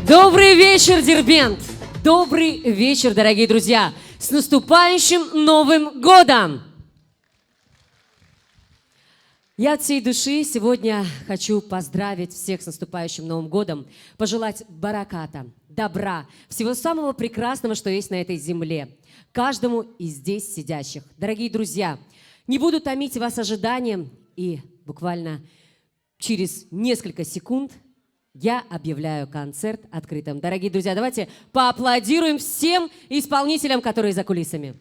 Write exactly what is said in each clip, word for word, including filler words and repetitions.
Добрый вечер, Дербент! Добрый вечер, дорогие друзья! С наступающим Новым годом! Я от всей души сегодня хочу поздравить всех с наступающим Новым годом, пожелать бараката, добра, всего самого прекрасного, что есть на этой земле, каждому из здесь сидящих. Дорогие друзья, не буду томить вас ожиданием, и буквально через несколько секунд я объявляю концерт открытым. Дорогие друзья, давайте поаплодируем всем исполнителям, которые за кулисами.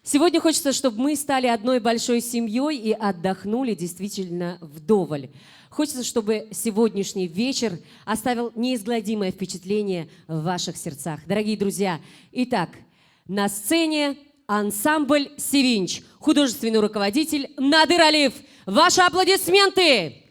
Сегодня хочется, чтобы мы стали одной большой семьёй и отдохнули действительно вдоволь. Хочется, чтобы сегодняшний вечер оставил неизгладимое впечатление в ваших сердцах. Дорогие друзья, итак, на сцене ансамбль «Севинч», художественный руководитель Надыр Алиев. Ваши аплодисменты!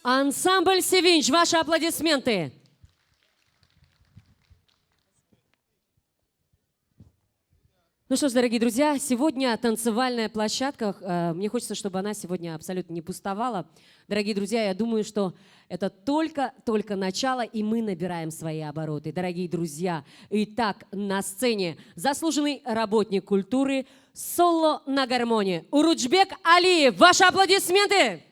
Ансамбль «Севинч», ваши аплодисменты. Ну что ж, дорогие друзья, сегодня танцевальная площадка, э, мне хочется, чтобы она сегодня абсолютно не пустовала. Дорогие друзья, я думаю, что это только, только начало, и мы набираем свои обороты. Дорогие друзья, итак, на сцене заслуженный работник культуры, соло на гармони Уруджбек Алиев. Ваши аплодисменты!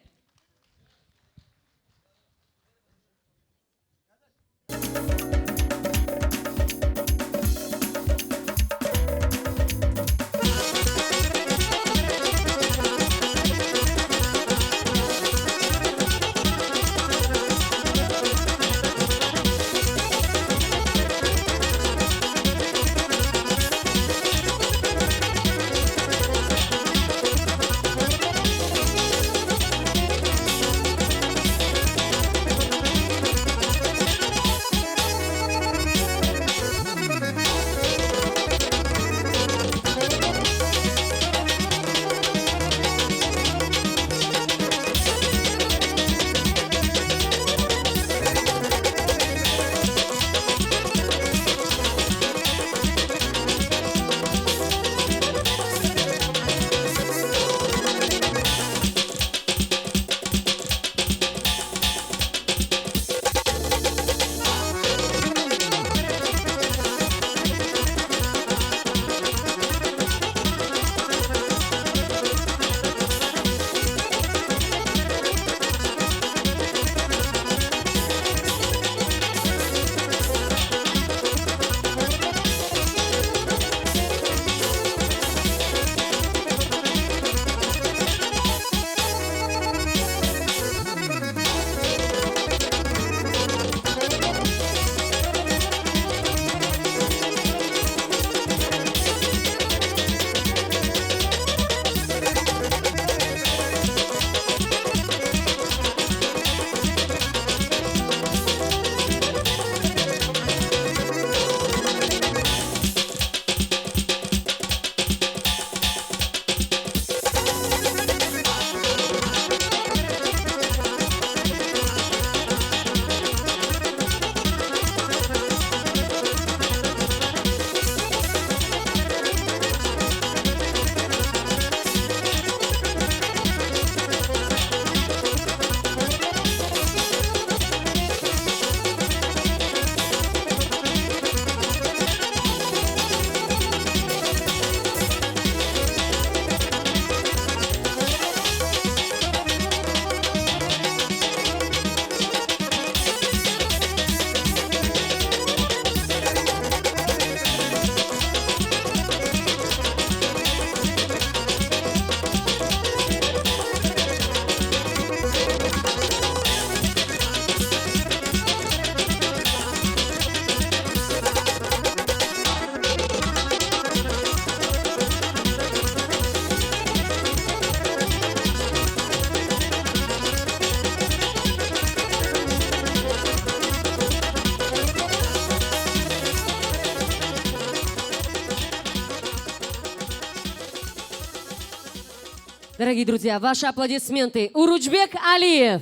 Дорогие друзья, ваши аплодисменты. Уруджбек Алиев.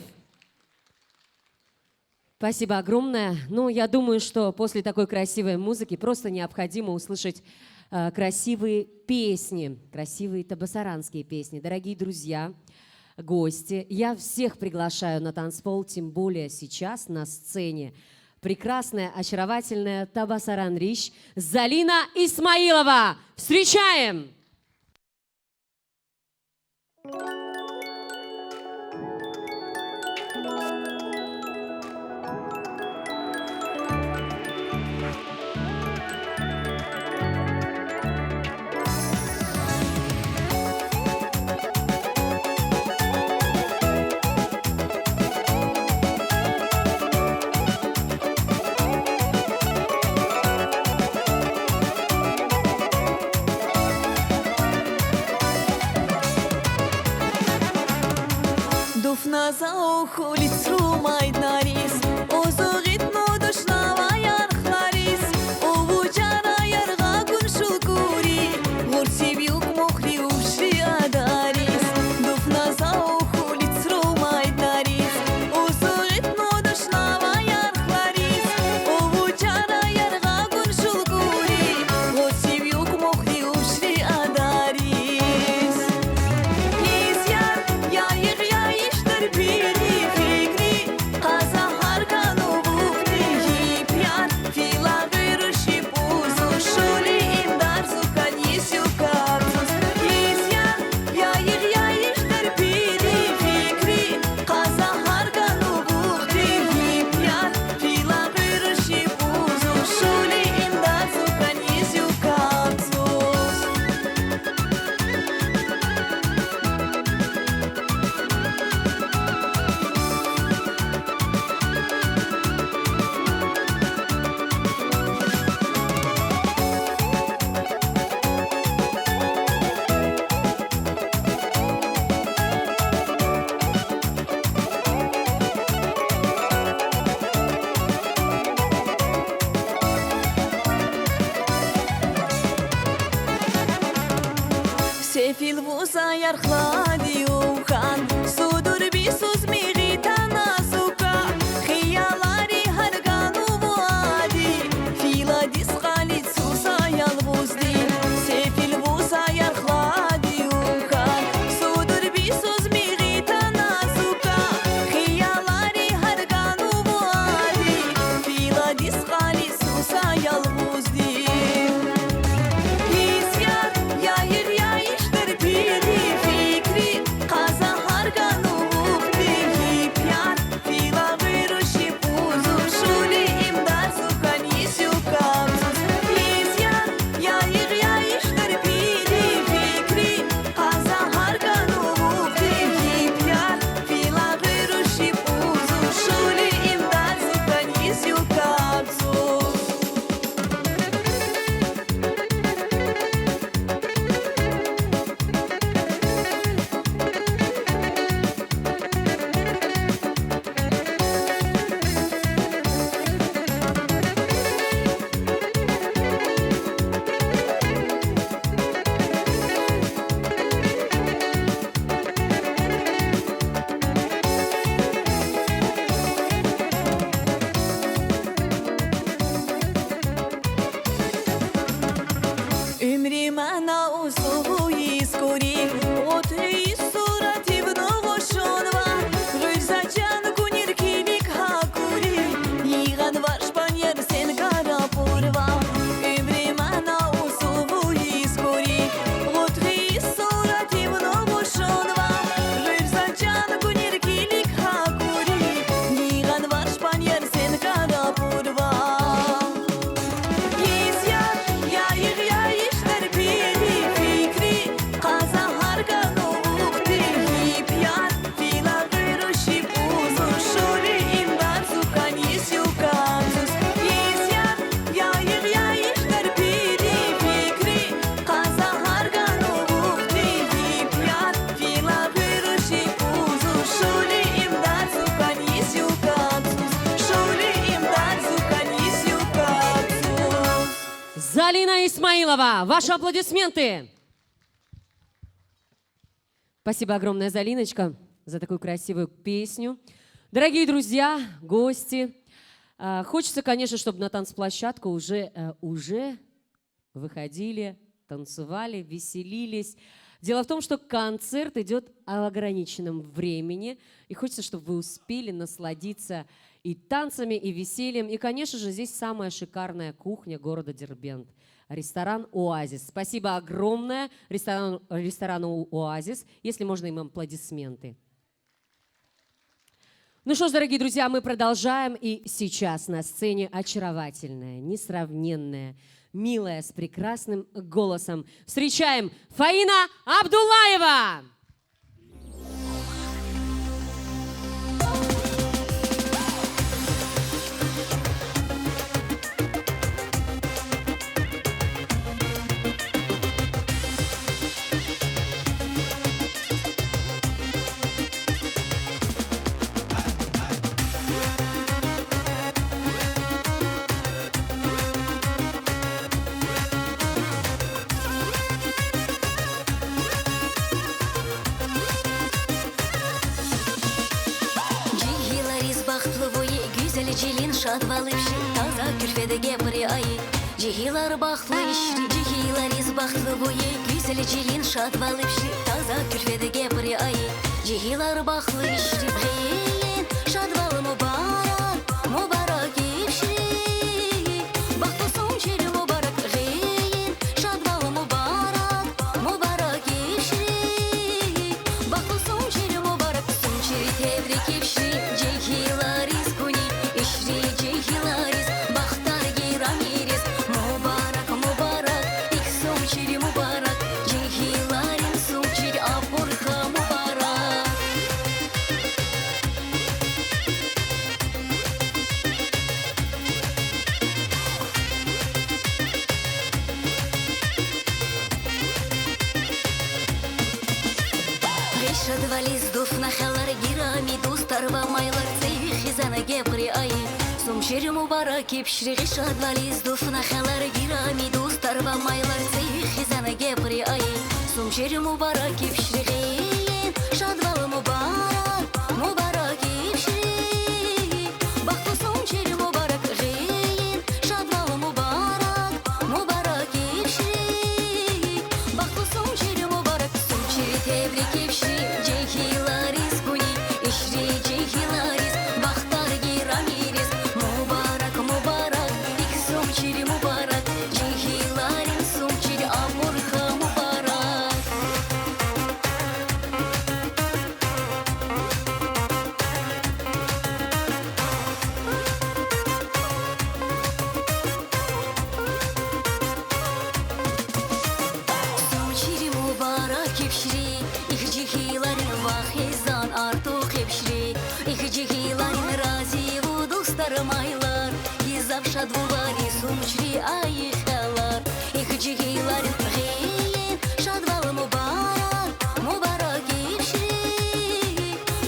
Спасибо огромное. Ну, я думаю, что после такой красивой музыки просто необходимо услышать, э, красивые песни, красивые табасаранские песни. Дорогие друзья, гости, я всех приглашаю на танцпол, тем более сейчас на сцене прекрасная, очаровательная табасаранрищ Залина Исмаилова. Встречаем! Дуфназа ухлицру майднариз, озугитну дошнава ярхлариз, уву чара ярга гун шулкури, гурсив юк мухри увшри адариз. Дуфназа ухлицру майднариз, озугитну дошнава ярхлариз, уву чара ярга гун шулкури, гурсив юк мухри увшри адариз. Изян, яйиг яйиштыр пили фикри, каза гьаргану вухтин йип яр, филаг уьруш йип узуз, шули им дарзукан йис юкабзуз. Изян, яйиг яйиштыр пили фикри, каза гьаргану вухтин йип яр, филаг уьруш йип узуз, шули им дарзукан йис юкабзуз. Сефил вуза ярхлади ухан, судур бисуз мигитана сука, хиялари гьаргану вади, филадис къалит суса ялгъузди. Сефил вуза ярхлади ухан, судур бисуз мигитана сука, хиялари гьаргану вади, филадис къалит суса ялгъузди. Изян, яйиг яйиштыр пили фикри, каза гьаргану вухтин йип яр, филаг уьруш йип узуз, шули им дарзукан йис юкабзуз. Изян, яйиг яйиштыр пили фикри, каза гьаргану вухтин йип яр, филаг уьруш йип узуз, шули им дарзукан йис юкабзуз. Уьмри мана усугу йис кури, отри йис сурат ивну гъушунва, гъуьлзачан гунир килиг гьа кури, йигъан варш панъяр сен кара пурва. Уьмри мана усугу йис кури, отри йис сурат ивну гъушунва, гъуьлзачан гунир килиг гьа кури, йигъан варш панъяр сен кара пурва. Изян, яйиг яйиштыр пили фикри, каза гьаргану вухтин йип яр, филаг уьруш йип узуз, шули им дарзукан йис юкабзуз. Изян, яйиг яйиштыр пили фикри, каза гьаргану вухтин йип яр, филаг уьруш йип узуз, шули им дарзукан йис юкабзуз, шули им дарзукан йис юкабзуз. Залина Исмаилова, ваши аплодисменты. Спасибо огромное, Залиночка, за такую красивую песню. Дорогие друзья, гости, а, хочется, конечно, чтобы на танцплощадку уже, э, уже выходили, танцевали, веселились. Дело в том, что концерт идёт в ограниченном времени, и хочется, чтобы вы успели насладиться и танцами, и весельем, и, конечно же, здесь самая шикарная кухня города Дербент. Ресторан «Оазис». Спасибо огромное ресторан-, ресторану «Оазис». Если можно, им аплодисменты. Ну что ж, дорогие друзья, мы продолжаем. И сейчас на сцене очаровательная, несравненная, милая, с прекрасным голосом. Встречаем Фаина Абдуллаева! Жигьилариз бахтлы бу гуьзел жилин шадвал ибши, таза кюлфеде гебри ай. Жигьилар бахтлы ишри, жигьилариз бахтлы бу гуьзел жилин шадвал ибши, таза кюлфеде гебри ай. Жигьилар бахтлы ишри, гъейин шадвал мубарак, мубарак ибши. Бахтлы сум чиль мубарак, гъейин шадвал мубарак, мубарак ибши. Бахтлы сум чиль мубарак, сум чиль тебрик ибши, жигьилариз гуни ишри, жигьилариз бахтар герам ирис. Мубарак, мубарак, ик сум чиль мубарак, жигьиларин сум чиль абурха мубарак. Гъей шадвализ дуфна хелер, герами дустар ва майлар, цейи хизан гебри ай. Сум чиль мубарак ибшри, гъей шадвализ дуфна хелер, герами дустар ва майлар, цейи хизан гебри ай. Сум чиль мубарак ибшри, гъейин шадвал мубарак, мубарак ибшри. Бахтлы сум чиль мубарак, гъейин шадвал мубарак, мубарак ибшри. Бахтлы сум чиль мубарак, сум чиль тебрик ибши, жигьилариз гуни ишри, жигьилариз бахтар герам ирис. Мубарак, мубарак, ик сум чиль мубарак, жигьиларин сум чиль абурха мубарак. Сум чиль мубарак ибшри, ик жигьиларин вахизан артух ибшри, ик жигьиларин рази ву дустар майлар, гзаф шадвулари, сум чиль ай хелер. Ик жигьиларин гъейин шадвал мубарак, мубарак ибшри.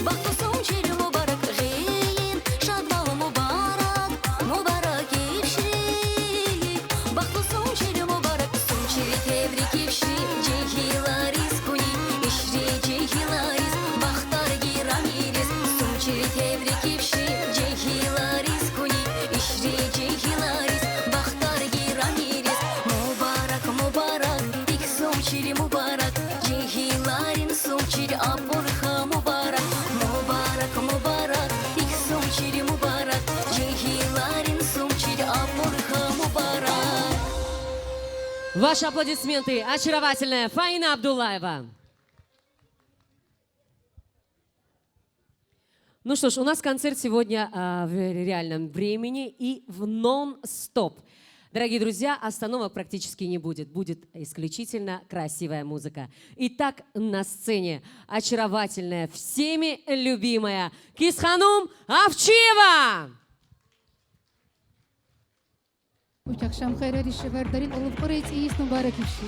Бахтлы сум чиль мубарак, гъейин шадвал мубарак, мубарак ибшри. Бахтлы сум чиль мубарак, сум чиль тебрик ибши, жигьилариз гуни ишри, жигьилариз бахтар герам ирис. Сум чиль тебрик ибши, жигьилариз гуни ишри, жигьилариз бахтар герам ирис. Мубарак, мубарак, ик сум чиль мубарак, жигьиларин сум чиль абурха мубарак. Мубарак, мубарак, ик сум чиль мубарак, жигьиларин сум чиль абурха мубарак. Ваши аплодисменты, очаровательная Фаина Абдуллаева. Ну что ж, у нас концерт сегодня, а, в реальном времени и в нон-стоп. Дорогие друзья, остановок практически не будет. Будет исключительно красивая музыка. Итак, на сцене очаровательная, всеми любимая Кизханум Авчиева! Уьч ахшам хайрар, Шивардарин улуб Курей цӀийиз мубарак ибши.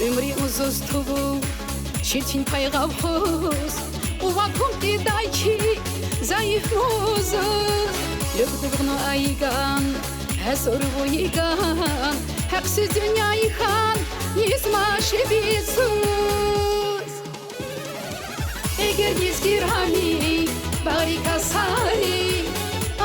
Имри узуз тувул, четин пайга авхуз, увад хум кидай чи, зайиф музуз. Лёгдув гуну айган, гьасур вуйиган, гьахъсуз дуния хан, низ маши бисуз. Эгер гизгирами багъри касари,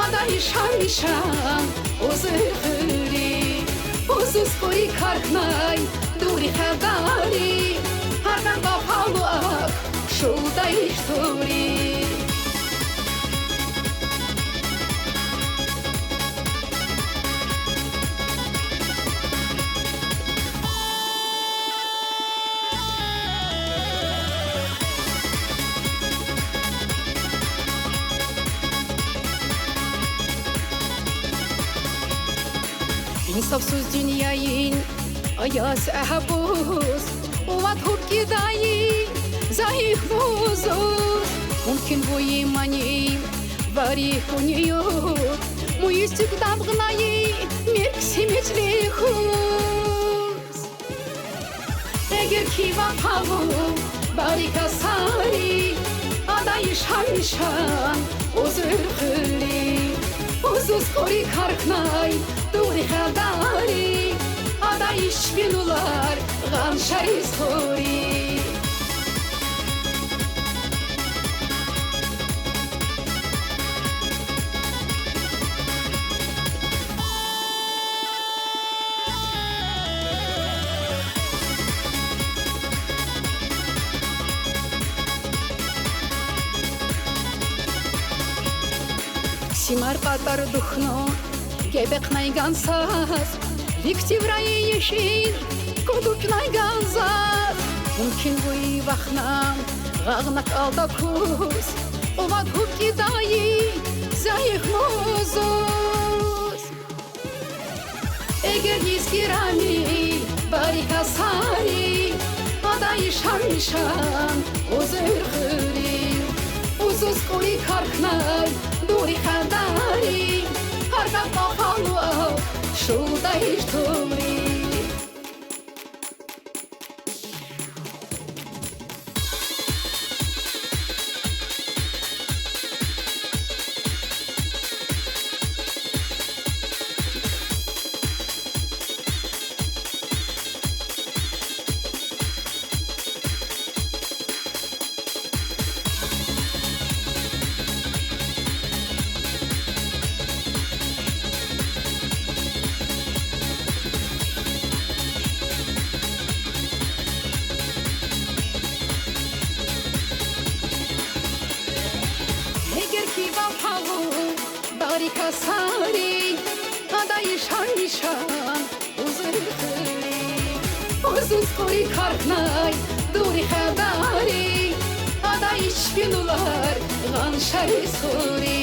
адай шамишан узур хури. Узуз кури каркнай дури хадари, гьарган бафалу акъ шулдайш тури. Инсафсуз дунияин аяз агьабуз, увад хум кидай зайиф музуз. Мумкин вуй мани вари хьун юкъ, муйиз тюк дамгъанай мирк симиджли хуз. Эгер ки вафалу багъри касари, адай шамишан узур хури. Узуз кури каркнай дури хадари, адай чпин улар гъаншариз хури. Симар къатар духно гебекънай гансаз, виктиврай ишин кудукнай гансаз. Мумкин вуй вахнам гъагънак алда куз, увад хум кидай зайиф музуз. Эгер гизгирами багъри касари, адай шамишан узур хури. Узуз кури каркнай дури хадари, гьарган бафалу акъ шулдайш тури. Эгер ки вафалу багъри касари, адай шамишан узур хури. Узуз кури каркнай дури хадари, адай чпин улар гъаншариз хури.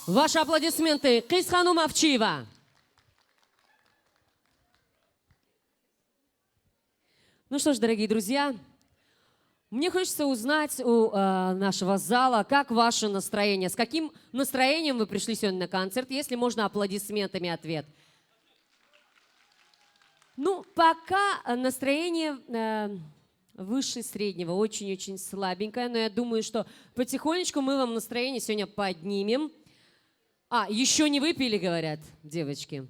Ваши аплодисменты, Къизханум Авчиева. Ну что ж, дорогие друзья, мне хочется узнать у, э, нашего зала, как ваше настроение, с каким настроением вы пришли сегодня на концерт, если можно, аплодисментами ответ. Ну, пока, э, настроение, э, выше среднего, очень-очень слабенькое, но я думаю, что потихонечку мы вам настроение сегодня поднимем. А, ещё не выпили, говорят девочки.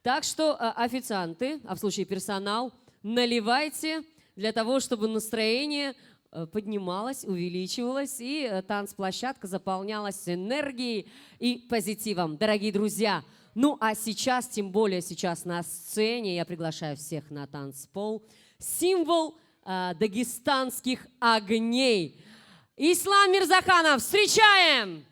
Так что, э, официанты, а в случае персонал, наливайте для того, чтобы настроение, э, поднималось, увеличивалось, и, э, танцплощадка заполнялась энергией и позитивом. Дорогие друзья, ну а сейчас, тем более сейчас на сцене, я приглашаю всех на танцпол, символ, э, дагестанских огней. Ислам Мирзаханов, встречаем!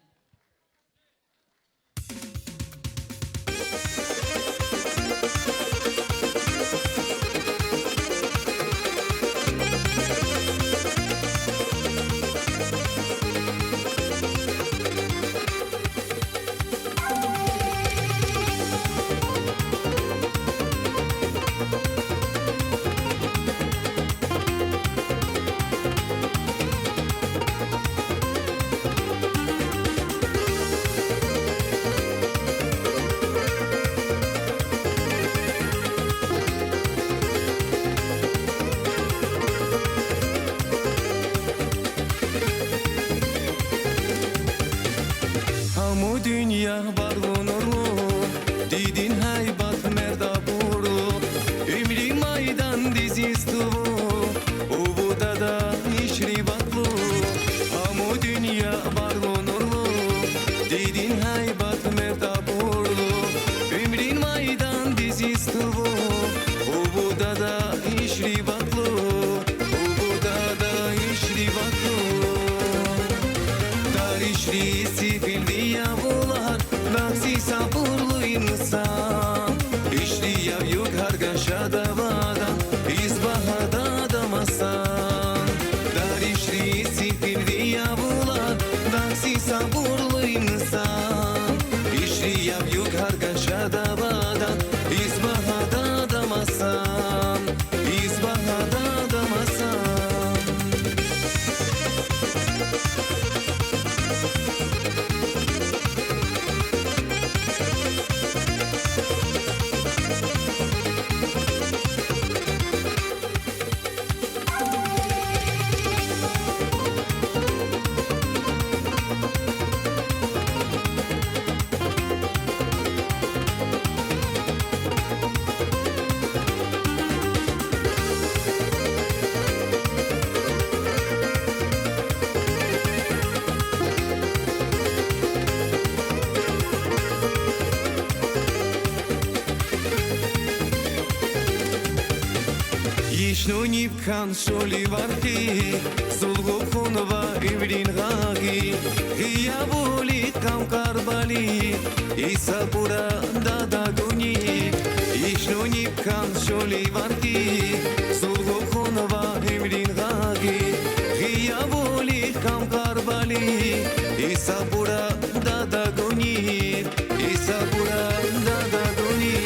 Хан шули варти, сулгу хунва имрин гааги, гиявули хам карбали, иса бура дада гуни. Ишнуни хан шули варти, сулгу хунва имрин гааги, гиявули хам карбали, иса бура дада гуни, иса бура дада гуни.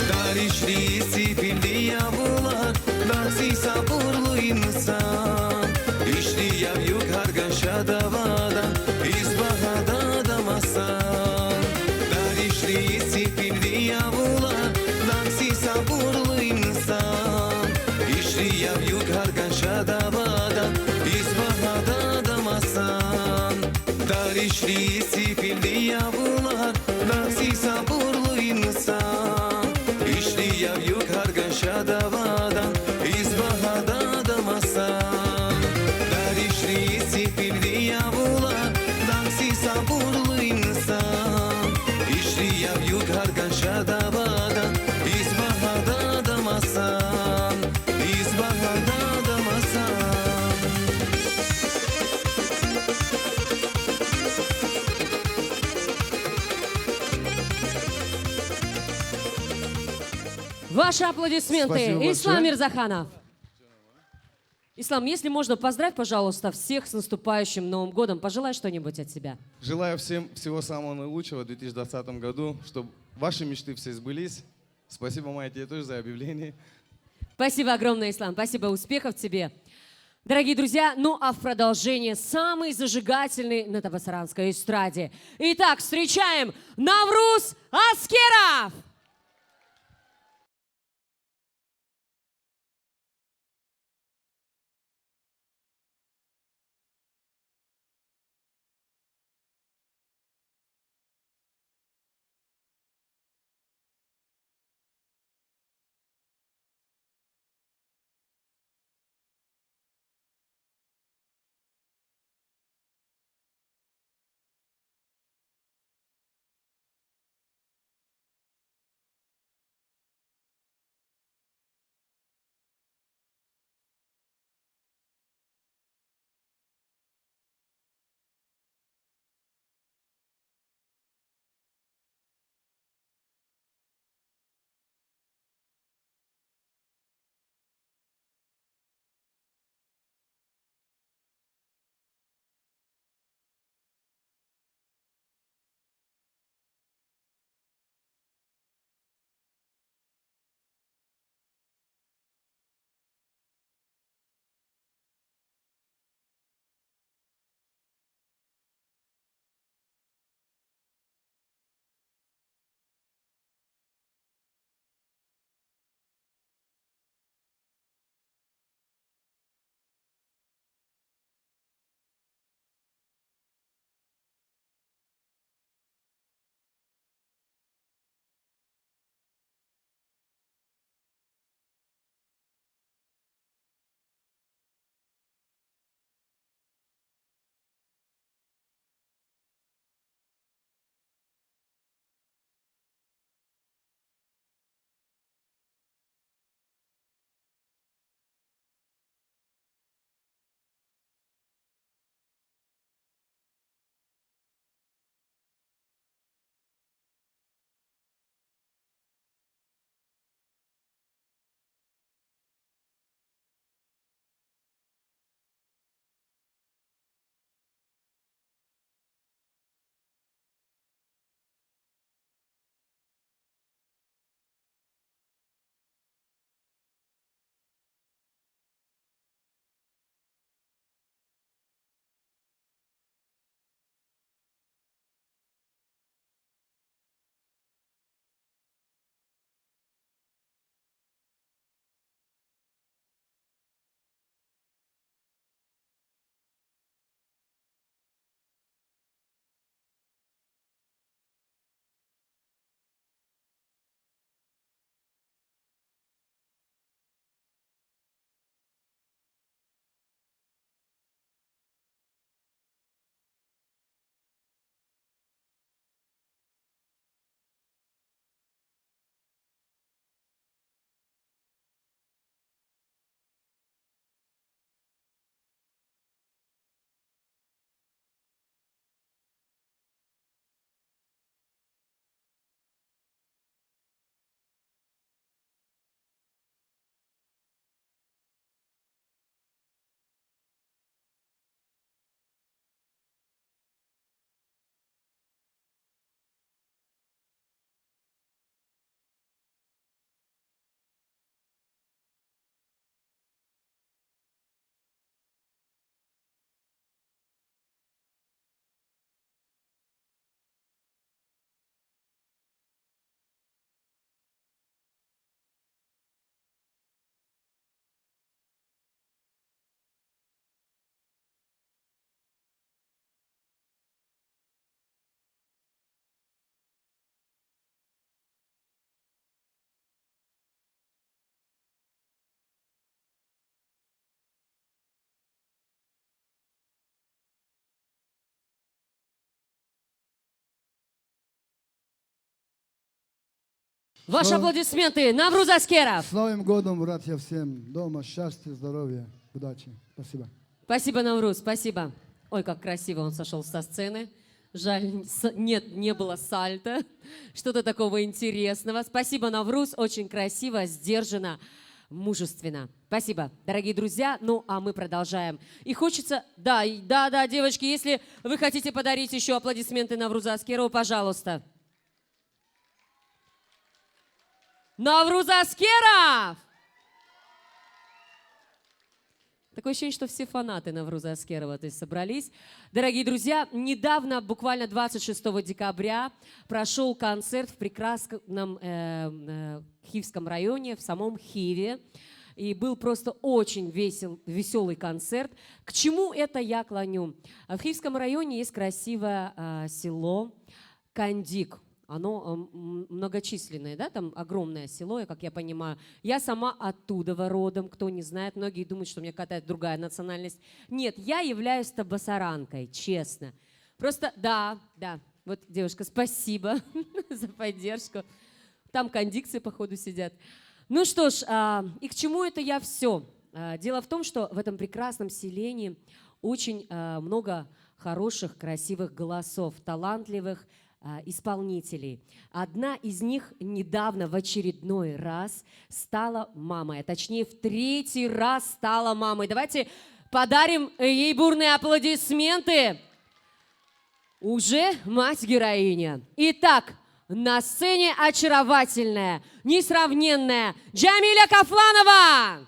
Даришри сипилди явулар, дахси сабурлу инсан. Ишри явюк гьарган шадавадан, исбагьада да масан. Даришри сипилди явулар, дахси сабурлу инсан. Ишри явюк гьарган шадавадан, исбагьада да масан. Даришри сипилди явулар, дахси сабурлу инсан. Ишри явюк гьарган шадавадан, исбагьада да масан. Даришри сипилди явулар, дахси сабурлу инсан. Ишри явюк гьарган шадавадан, исбагьада да масан. Исбагьада да масан. Ваши аплодисменты. Спасибо большое. Ислам Мирзаханов. Ислам, если можно, поздравь, пожалуйста, всех с наступающим Новым годом. Пожелай что-нибудь от себя. Желаю всем всего самого наилучшего в две тысячи двадцатом году, чтобы ваши мечты все сбылись. Спасибо, Майя, тебе тоже за объявление. Спасибо огромное, Ислам. Спасибо, успехов тебе. Дорогие друзья, ну а в продолжение самый зажигательный на табасаранской эстраде. Итак, встречаем Навруз Аскеров! Ваши аплодисменты, Навруз Аскеров! С Новым годом, братья, всем! Дома счастья, здоровья, удачи! Спасибо. Спасибо, Навруз, спасибо. Ой, как красиво он сошёл со сцены. Жаль, с-, нет, не было сальто. Что-то такого интересного. Спасибо, Навруз, очень красиво, сдержанно, мужественно. Спасибо, дорогие друзья. Ну, а мы продолжаем. И хочется, да, и, да, да, девочки, если вы хотите подарить ещё аплодисменты Наврузу Аскерову, пожалуйста. Навруз Аскеров! Такое ощущение, что все фанаты Навруза Аскерова, то есть, собрались. Дорогие друзья, недавно, буквально двадцать шестого декабря, прошёл концерт в прекрасном, э, э, Хивском районе, в самом Хиве. И был просто очень весел-, весёлый концерт. К чему это я клоню? А в Хивском районе есть красивое, а, село Кандик. Оно, м, м, многочисленное, да, там огромное село, я, как я понимаю. Я сама оттуда родом, кто не знает. Многие думают, что у меня какая-то другая национальность. Нет, я являюсь табасаранкой, честно. Просто, да, да. Вот, девушка, спасибо за поддержку. Там Кандикцы, походу, сидят. Ну что ж, а, и к чему это я всё? А, дело в том, что в этом прекрасном селении очень, а, много хороших, красивых голосов, талантливых, а, исполнителей. Одна из них недавно в очередной раз стала мамой, а точнее в третий раз стала мамой. Давайте подарим ей бурные аплодисменты. Уже мать-героиня. Итак, на сцене очаровательная, несравненная Джамиля Кафланова!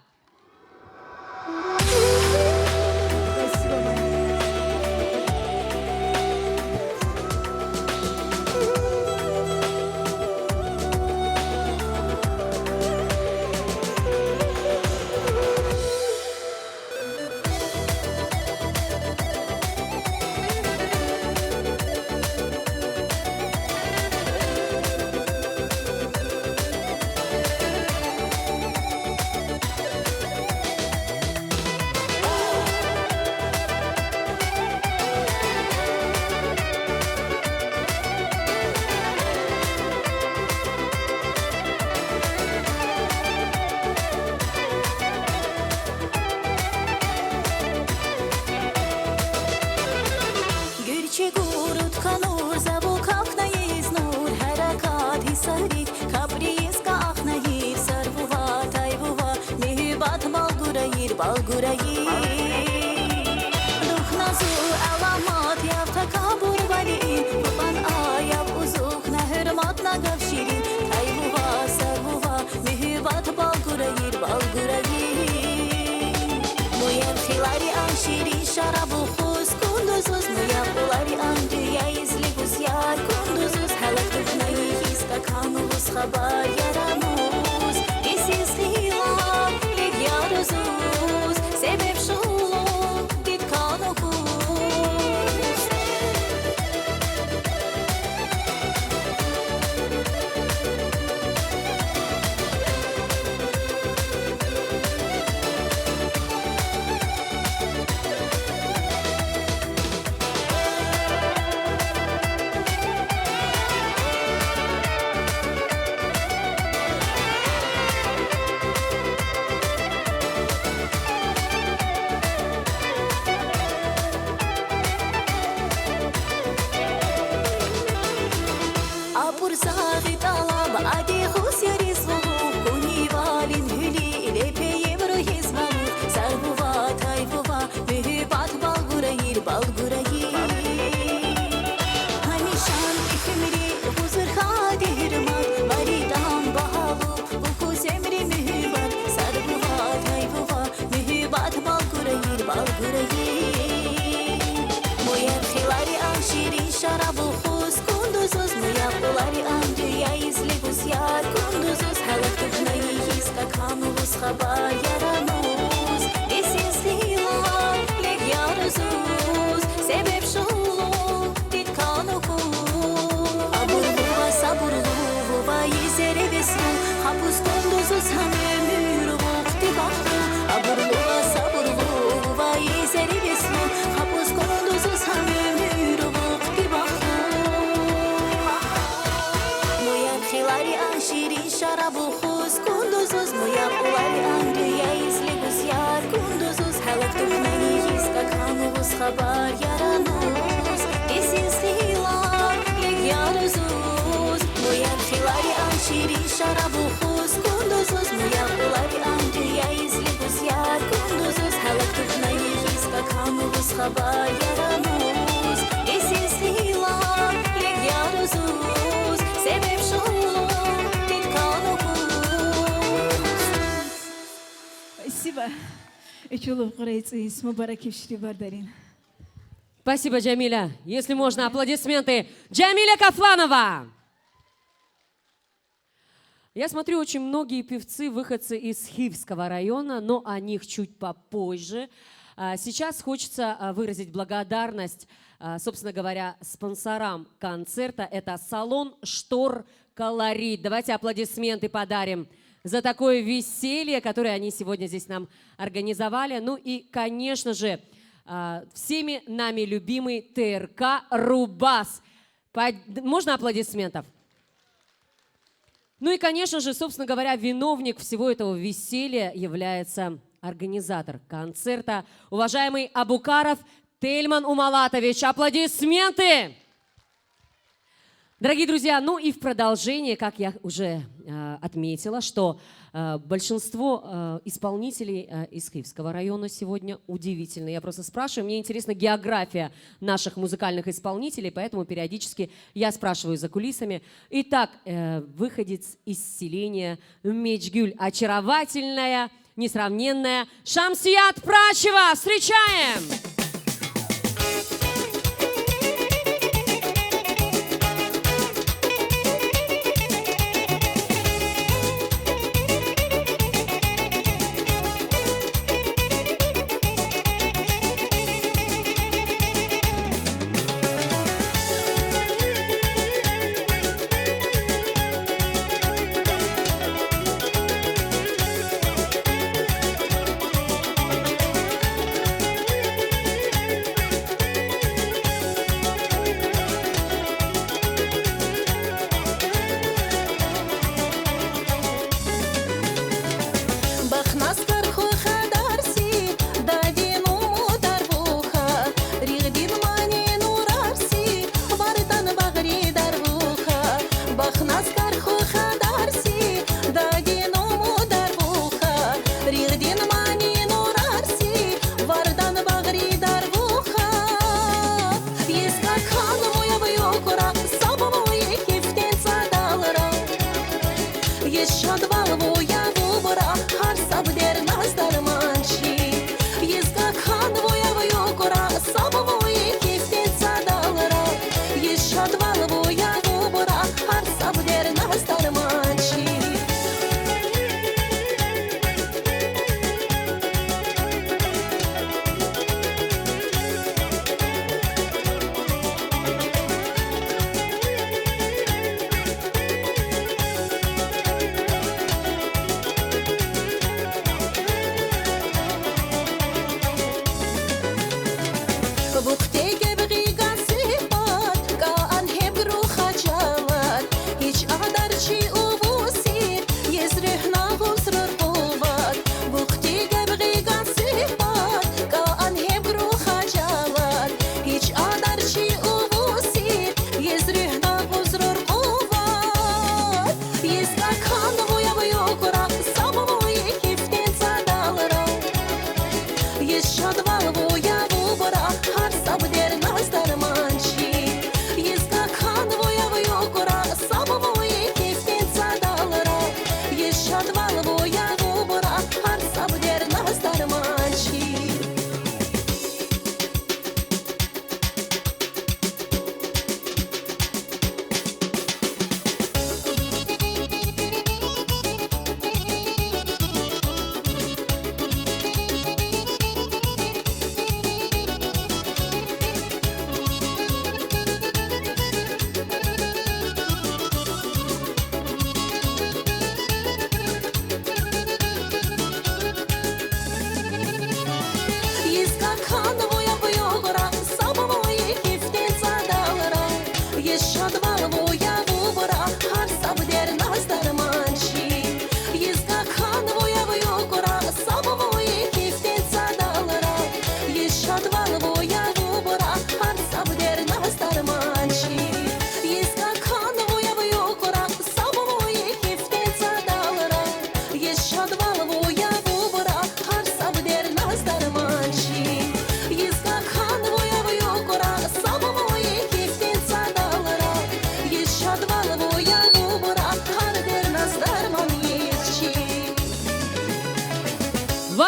Гуьрчиг урудка нуур, завук акнайиз нуур, гьерекат гьиссарик, каприйиз каахнайир, сарвува, тайвува, муьгьуьббат бал гурайир, бал гурайир. Духна зун аламат, яв така бурвалин, пупан аяв узук, на гьуьрмат, на гаф ширин, тайвува, сарвува, муьгьуьббат бал гурайир, бал гурайир. Муяв хилари ан ширин шараб ухуз кундузуз, муяв къулари ан дуьяиз лигуз яр кундузуз, гьелек духнайи йис такан лугьуз хабар ярамуз, йисиз хилал лиг ярузуз, себеб шулу дид канукуз. Абур заагӀид алам, ади гъус яриз вугъур, кунивалин гьуьлуьн лепейим ругьиз балур, сарвува, тайвува, муьгьуьббат бал гурайир, бал гурайир. Гьамишан ихьимри гузурхади гьуьрмат, баридан багьалу букуз уьмуьр муьгьуьббат, сарвува, тайвува, муьгьуьббат бал гурайир, бал гурайир. Муяв хилари ан ширин шараб ухуз кундузуз, муяв къулари ан дуьяиз лигуз яр кундузуз, гьелек духнайи йис такан лугьуз хабар ярамуз, йисиз хилал лиг ярузуз, себеб шулу дид канукуз. Абур лувва, сабур лувва, йизере веслу, хапуз кундузуз гьам уьмуьр вухтибахтлу. Абур лувва, сабур лувва, йизере веслу, хапуз кундузуз гьам уьмуьр вухтибахтлу. Муяв хилари ан ширин Спасибо. Ичулуб къурай цӀийиз, мубарак кепщиди бардарин. Спасибо, Джамиля. Если можно, аплодисменты. Джамиля Кафланова! Я смотрю, очень многие певцы выходцы из Хивского района, но о них чуть попозже. А, сейчас хочется, а, выразить благодарность, а, собственно говоря, спонсорам концерта. Это салон «Штор Колорит». Давайте аплодисменты подарим за такое веселье, которое они сегодня здесь нам организовали. Ну и, конечно же, а, всеми нами любимый Т Р К «Рубас». Под-, можно аплодисментов? Ну и, конечно же, собственно говоря, виновник всего этого веселья является организатор концерта, уважаемый Абукаров Тельман Умалатович. Аплодисменты! Дорогие друзья, ну и в продолжение, как я уже, э, отметила, что, э, большинство, э, исполнителей, э, из Хивского района сегодня удивительно. Я просто спрашиваю, мне интересна география наших музыкальных исполнителей, поэтому периодически я спрашиваю за кулисами. Итак, э, выходец из селения Мечгюль, очаровательная, несравненная Шамсият Прачева. Встречаем!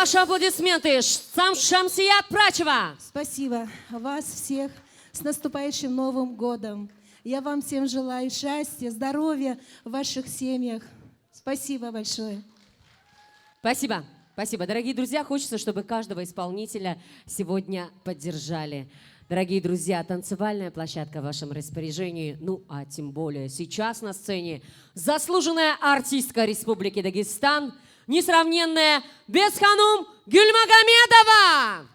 Ваши аплодисменты. Ш-, сам Шамсият Прачева. Спасибо. Вас всех с наступающим Новым годом. Я вам всем желаю счастья, здоровья в ваших семьях. Спасибо большое. Спасибо. Спасибо. Дорогие друзья, хочется, чтобы каждого исполнителя сегодня поддержали. Дорогие друзья, танцевальная площадка в вашем распоряжении. Ну, а тем более сейчас на сцене заслуженная артистка Республики Дагестан, несравненная Бесханум Гюльмагомедова.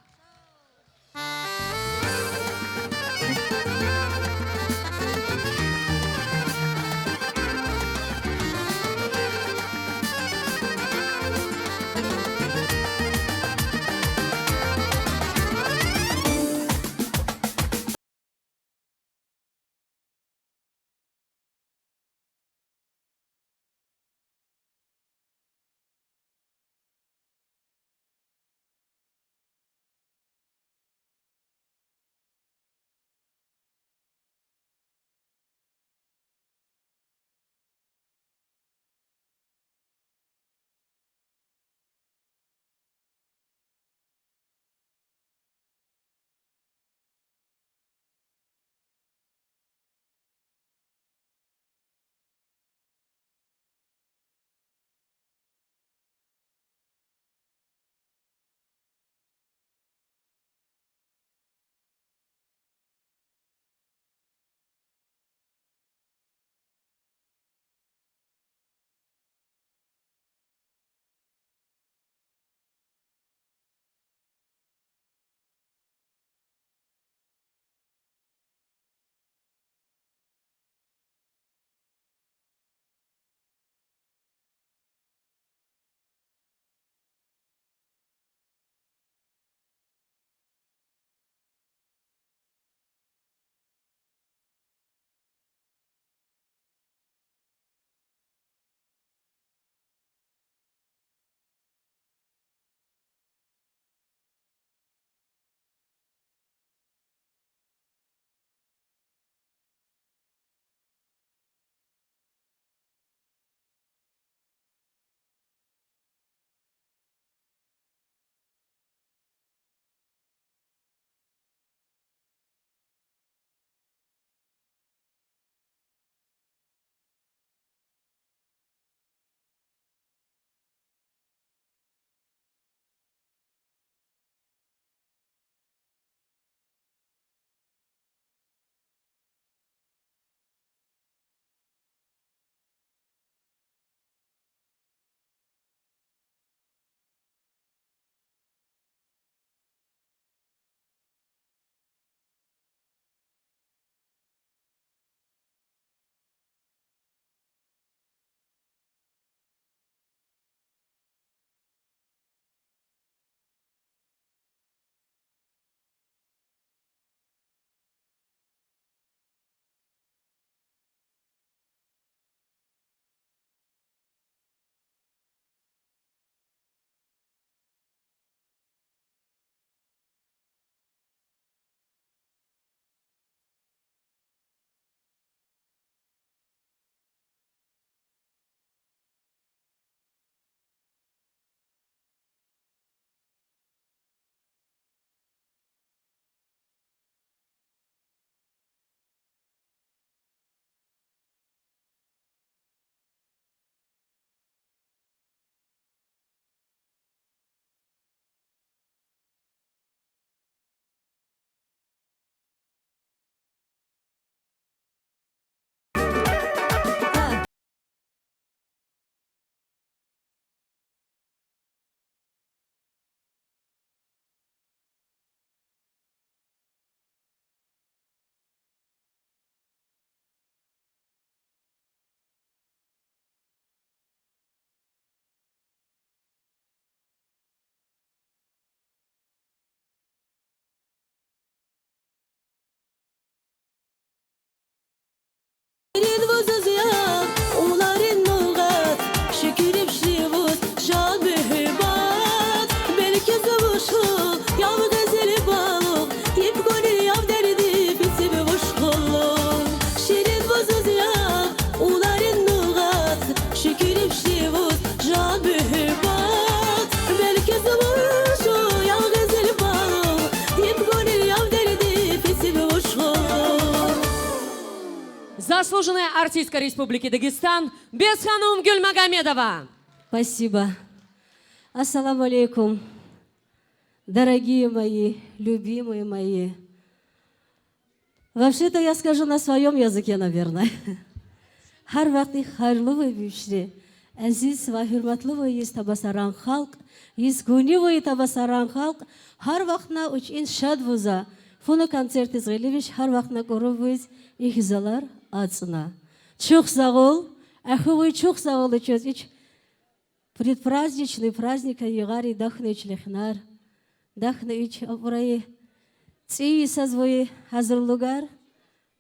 Заслуженная артистка Республики Дагестан Бесханум Гюльмагомедова. Спасибо. Ассаламу алейкум, дорогие мои, любимые мои. Вообще-то я скажу на своём языке, наверное. Гьар вакъти хайырлы бовий бившири, эзиз ва гьуьрметлубуйиз Табасаран халкъ, йис гунибуй Табасаран халкъ, гьар вахтна учкин шад буз, фуну концертиз гъилибиш, гьар вахтна кӀурубуйиз ихьзалар ацӀна. Чухсагъул, эхубуй, чухсагъул ичоз ич предпраздничный праздникай йигъари, дахна ич лехнар, дахна ич абурай цӀийи йисаз буй гьазурлугар.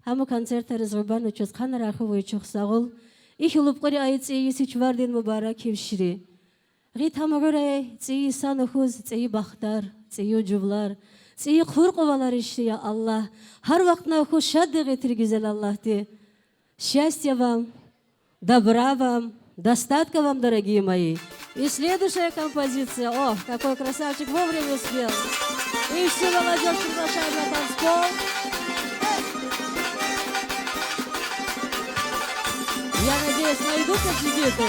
Гьа ма концертариз гъибан ичоз къанарай, эхубуй, чухсагъул. Ихьтин лубкьури ай цӀийи йис ич вардин мубарак ибшири. Гъит гьа ма гуьрай цӀийи йисан ухуз цӀийи бахтар, цӀийи уджублар, цӀийи хуркъувалар иши, я Аллагь. Гьар вахтна ухуз шаддигъ гетир гуьзел Аллагьди. Счастья вам, добра вам, достатка вам, дорогие мои. И следующая композиция. О, какой красавчик, вовремя успел. И всю молодёжь приглашаем на танцпол. Я надеюсь, найдутся джигиты.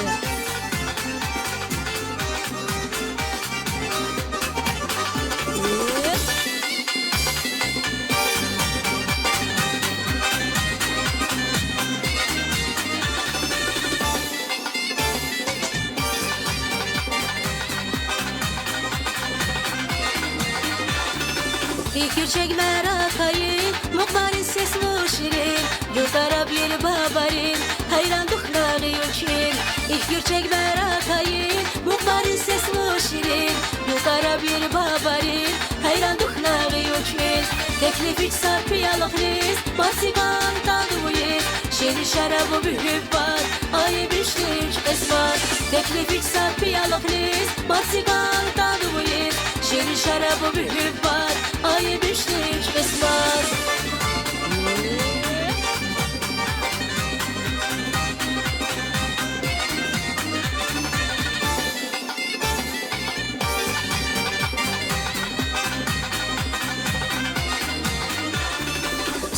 Ихьтин герчек меракайин, мукъ барин сес мус ширин, гуьл тараб лил бабарин, гьайран духнагъи учин. Ихьтин герчек меракайин, мукъ барин сес мус ширин, гуьл тараб лил бабарин, гьайран духнагъи учин. Теклифич са пиялихъ низ, мастикан тадвуиз, ширин шарабу муьгьуьббат, айиб ишдич къисмат. Теклифич са пиялихъ низ, мастикан тадвуиз, ширин шарабу муьгьуьббат, айиб ишдич къисмат.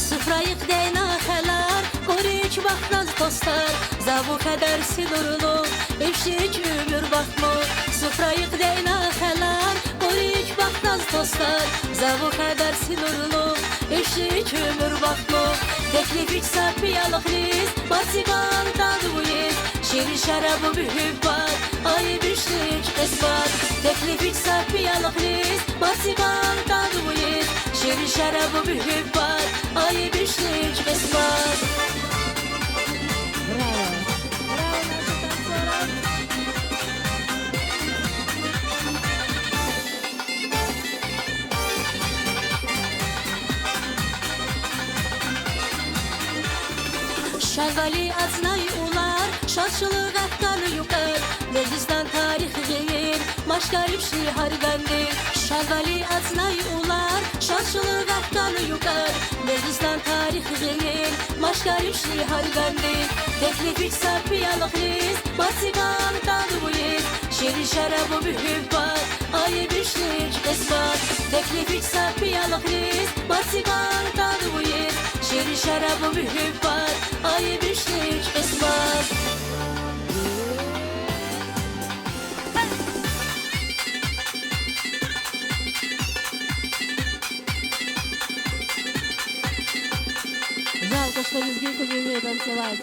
Суфрайихъ дейна хелер, кӀуьруьч бахтназ тостар, заву хедер синурлу, ишдич уьмуьр бахтму. Суфрайихъ дейна хелер, кӀуьруьч бахтназ тостар, заву хедер синурлу, ишдич уьмуьр бахтму. Теклифич са пиялихъ низ, мастикан тадвуиз, ширин шарабу муьгьуьббат, айиб ишдич къисмат. Теклифич са пиялихъ низ, мастикан тадвуиз, ширин шарабу муьгьуьббат, айиб ишдич къисмат. Браво! Браво нашим танцорам! Шадвали ацӀнай улар, шадшылыгъ эккан юкъар, межлисдан тарих гъейир, машкариб ши гьар ганди. Шадвали ацӀнай улар, шадшылыгъ эккан юкъар, межлисдан тарих гъейир, машкариб ши гьар ганди. Теклифич са пиялихъ низ, мастикан тадвуиз, ширин шарабу муьгьуьббат, айиб ишдич къисмат. Теклифич са пиялихъ низ, мастикан тадвуиз, ширин шарабу муьгьуьббат, айиб ишдич къисмат. Жалко, что лезгинка не умеет танцевать.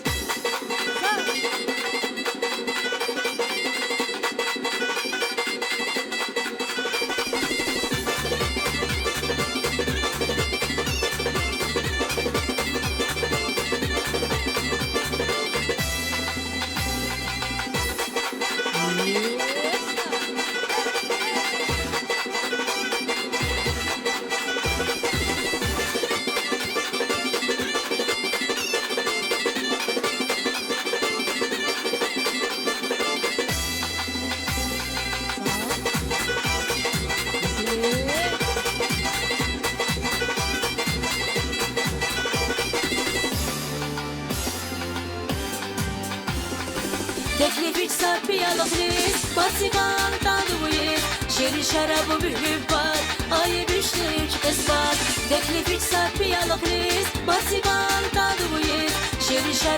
Теклифич са пиялихъ низ, мастикан тадвуиз, ширин шарабу муьгьуьббат, айиб ишдич къисмат. Теклифич са пиялихъ низ, мастикан тадвуиз, ширин шарабу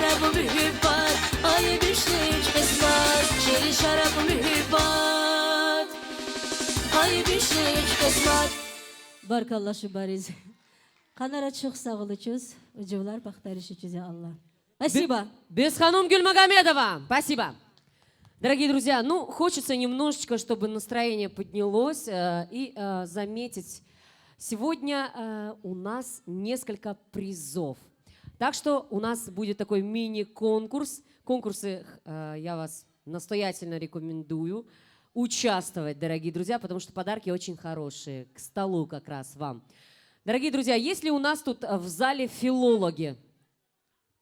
Баркалла шубариз. Къанара чух сагълычуз, уджувлар пахтаришичуз, я Аллах. Спасибо. Бе-, Бесханум Гюльмагомедова. Спасибо. Дорогие друзья, ну, хочется немножечко, чтобы настроение поднялось, э, и, э, заметить, сегодня, э, у нас несколько призов. Так что у нас будет такой мини-конкурс. Конкурсы, э, я вас настоятельно рекомендую участвовать, дорогие друзья, потому что подарки очень хорошие. К столу как раз вам. Дорогие друзья, есть ли у нас тут, э, в зале филологи?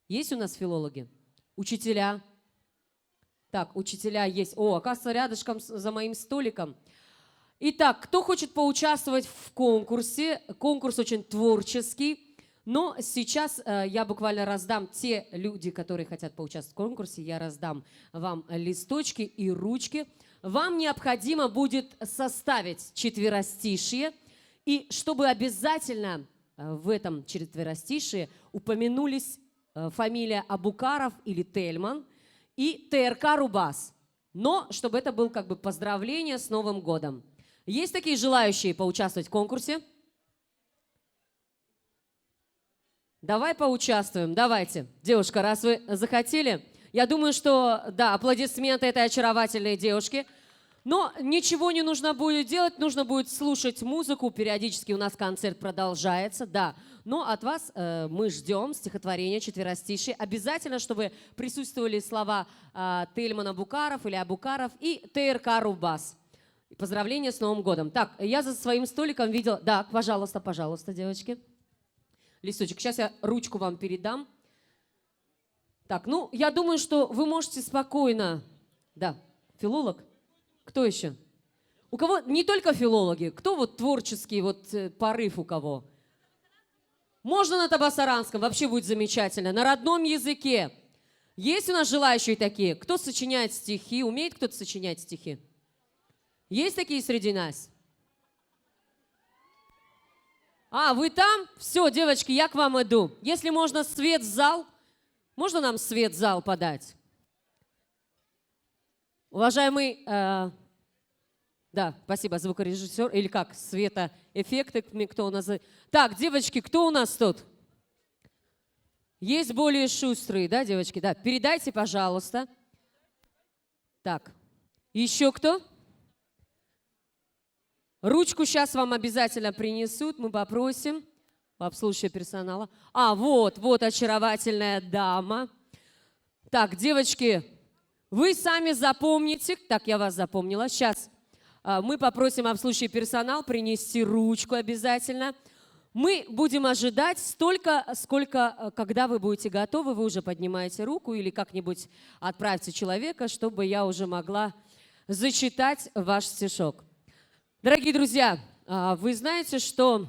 Есть у нас филологи? Учителя? Так, учителя есть. О, оказывается, рядышком с-, за моим столиком. Итак, кто хочет поучаствовать в конкурсе? Конкурс очень творческий. Но сейчас, э, я буквально раздам, те люди, которые хотят поучаствовать в конкурсе, я раздам вам листочки и ручки. Вам необходимо будет составить четверостишие. И чтобы обязательно, э, в этом четверостишии упомянулись э, фамилия Абукаров или Тельман и ТРК «Рубас». Но чтобы это был как бы поздравление с Новым годом. Есть такие желающие поучаствовать в конкурсе? Давай поучаствуем, давайте. Девушка, раз вы захотели, я думаю, что, да, аплодисменты этой очаровательной девушке. Но ничего не нужно будет делать, нужно будет слушать музыку. Периодически у нас концерт продолжается, да. Но от вас, э, мы ждём стихотворение, четверостишие. Обязательно, чтобы присутствовали слова, а, Тельман Абукаров или Абукаров и ТРК «Рубас». И поздравления с Новым годом. Так, я за своим столиком видела. Да, пожалуйста, пожалуйста, девочки. Листочек. Сейчас я ручку вам передам. Так, ну, я думаю, что вы можете спокойно. Да, филолог. Кто ещё? У кого? Не только филологи. Кто вот творческий, вот, э, порыв у кого? Можно на табасаранском, вообще будет замечательно. На родном языке. Есть у нас желающие такие? Кто сочиняет стихи? Умеет кто-то сочинять стихи? Есть такие среди нас? А, вы там? Всё, девочки, я к вам иду. Если можно, свет в зал. Можно нам свет в зал подать? Уважаемый, э, да, спасибо, звукорежиссёр, или как, светоэффекты, м, кто у нас за-, так, девочки, кто у нас тут? Есть более шустрые, да, девочки? Да, передайте, пожалуйста. Так, ещё кто? Ручку щас вам обязательно принесут, мы попросим у обслуживающего персонала. А, вот, вот очаровательная дама. Так, девочки, вы сами запомните. Так, я вас запомнила. Щас, а, мы попросим обслуживающий персонал принести ручку обязательно. Мы будем ожидать столько, сколько, э, когда вы будете готовы, вы уже поднимаете руку или как-нибудь отправьте человека, чтобы я уже могла зачитать ваш стишок. Дорогие друзья, а, вы знаете, что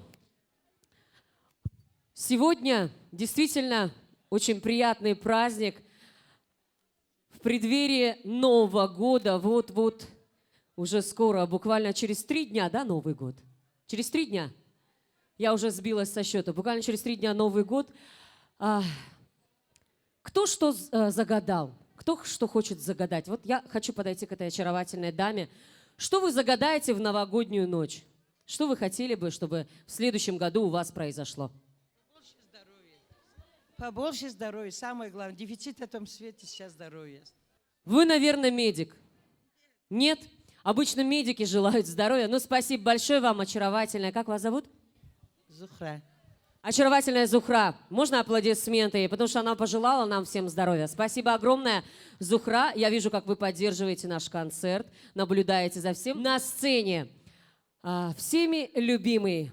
сегодня действительно очень приятный праздник. В преддверии Нового года, вот-вот, уже скоро, буквально через три дня, да, Новый год? Через три дня? Я уже сбилась со счёта. Буквально через три дня Новый год. А, кто что з-, э, загадал? Кто х-, что хочет загадать? Вот я хочу подойти к этой очаровательной даме. Что вы загадаете в новогоднюю ночь? Что вы хотели бы, чтобы в следующем году у вас произошло? Побольше здоровья. Самое главное, дефицит в этом свете сейчас здоровья. Вы, наверное, медик. Нет? Обычно медики желают здоровья. Ну, спасибо большое вам, очаровательная. Как вас зовут? Зухра. Очаровательная Зухра. Можно аплодисменты ей? Потому что она пожелала нам всем здоровья. Спасибо огромное, Зухра. Я вижу, как вы поддерживаете наш концерт, наблюдаете за всем. На сцене, а, всеми любимый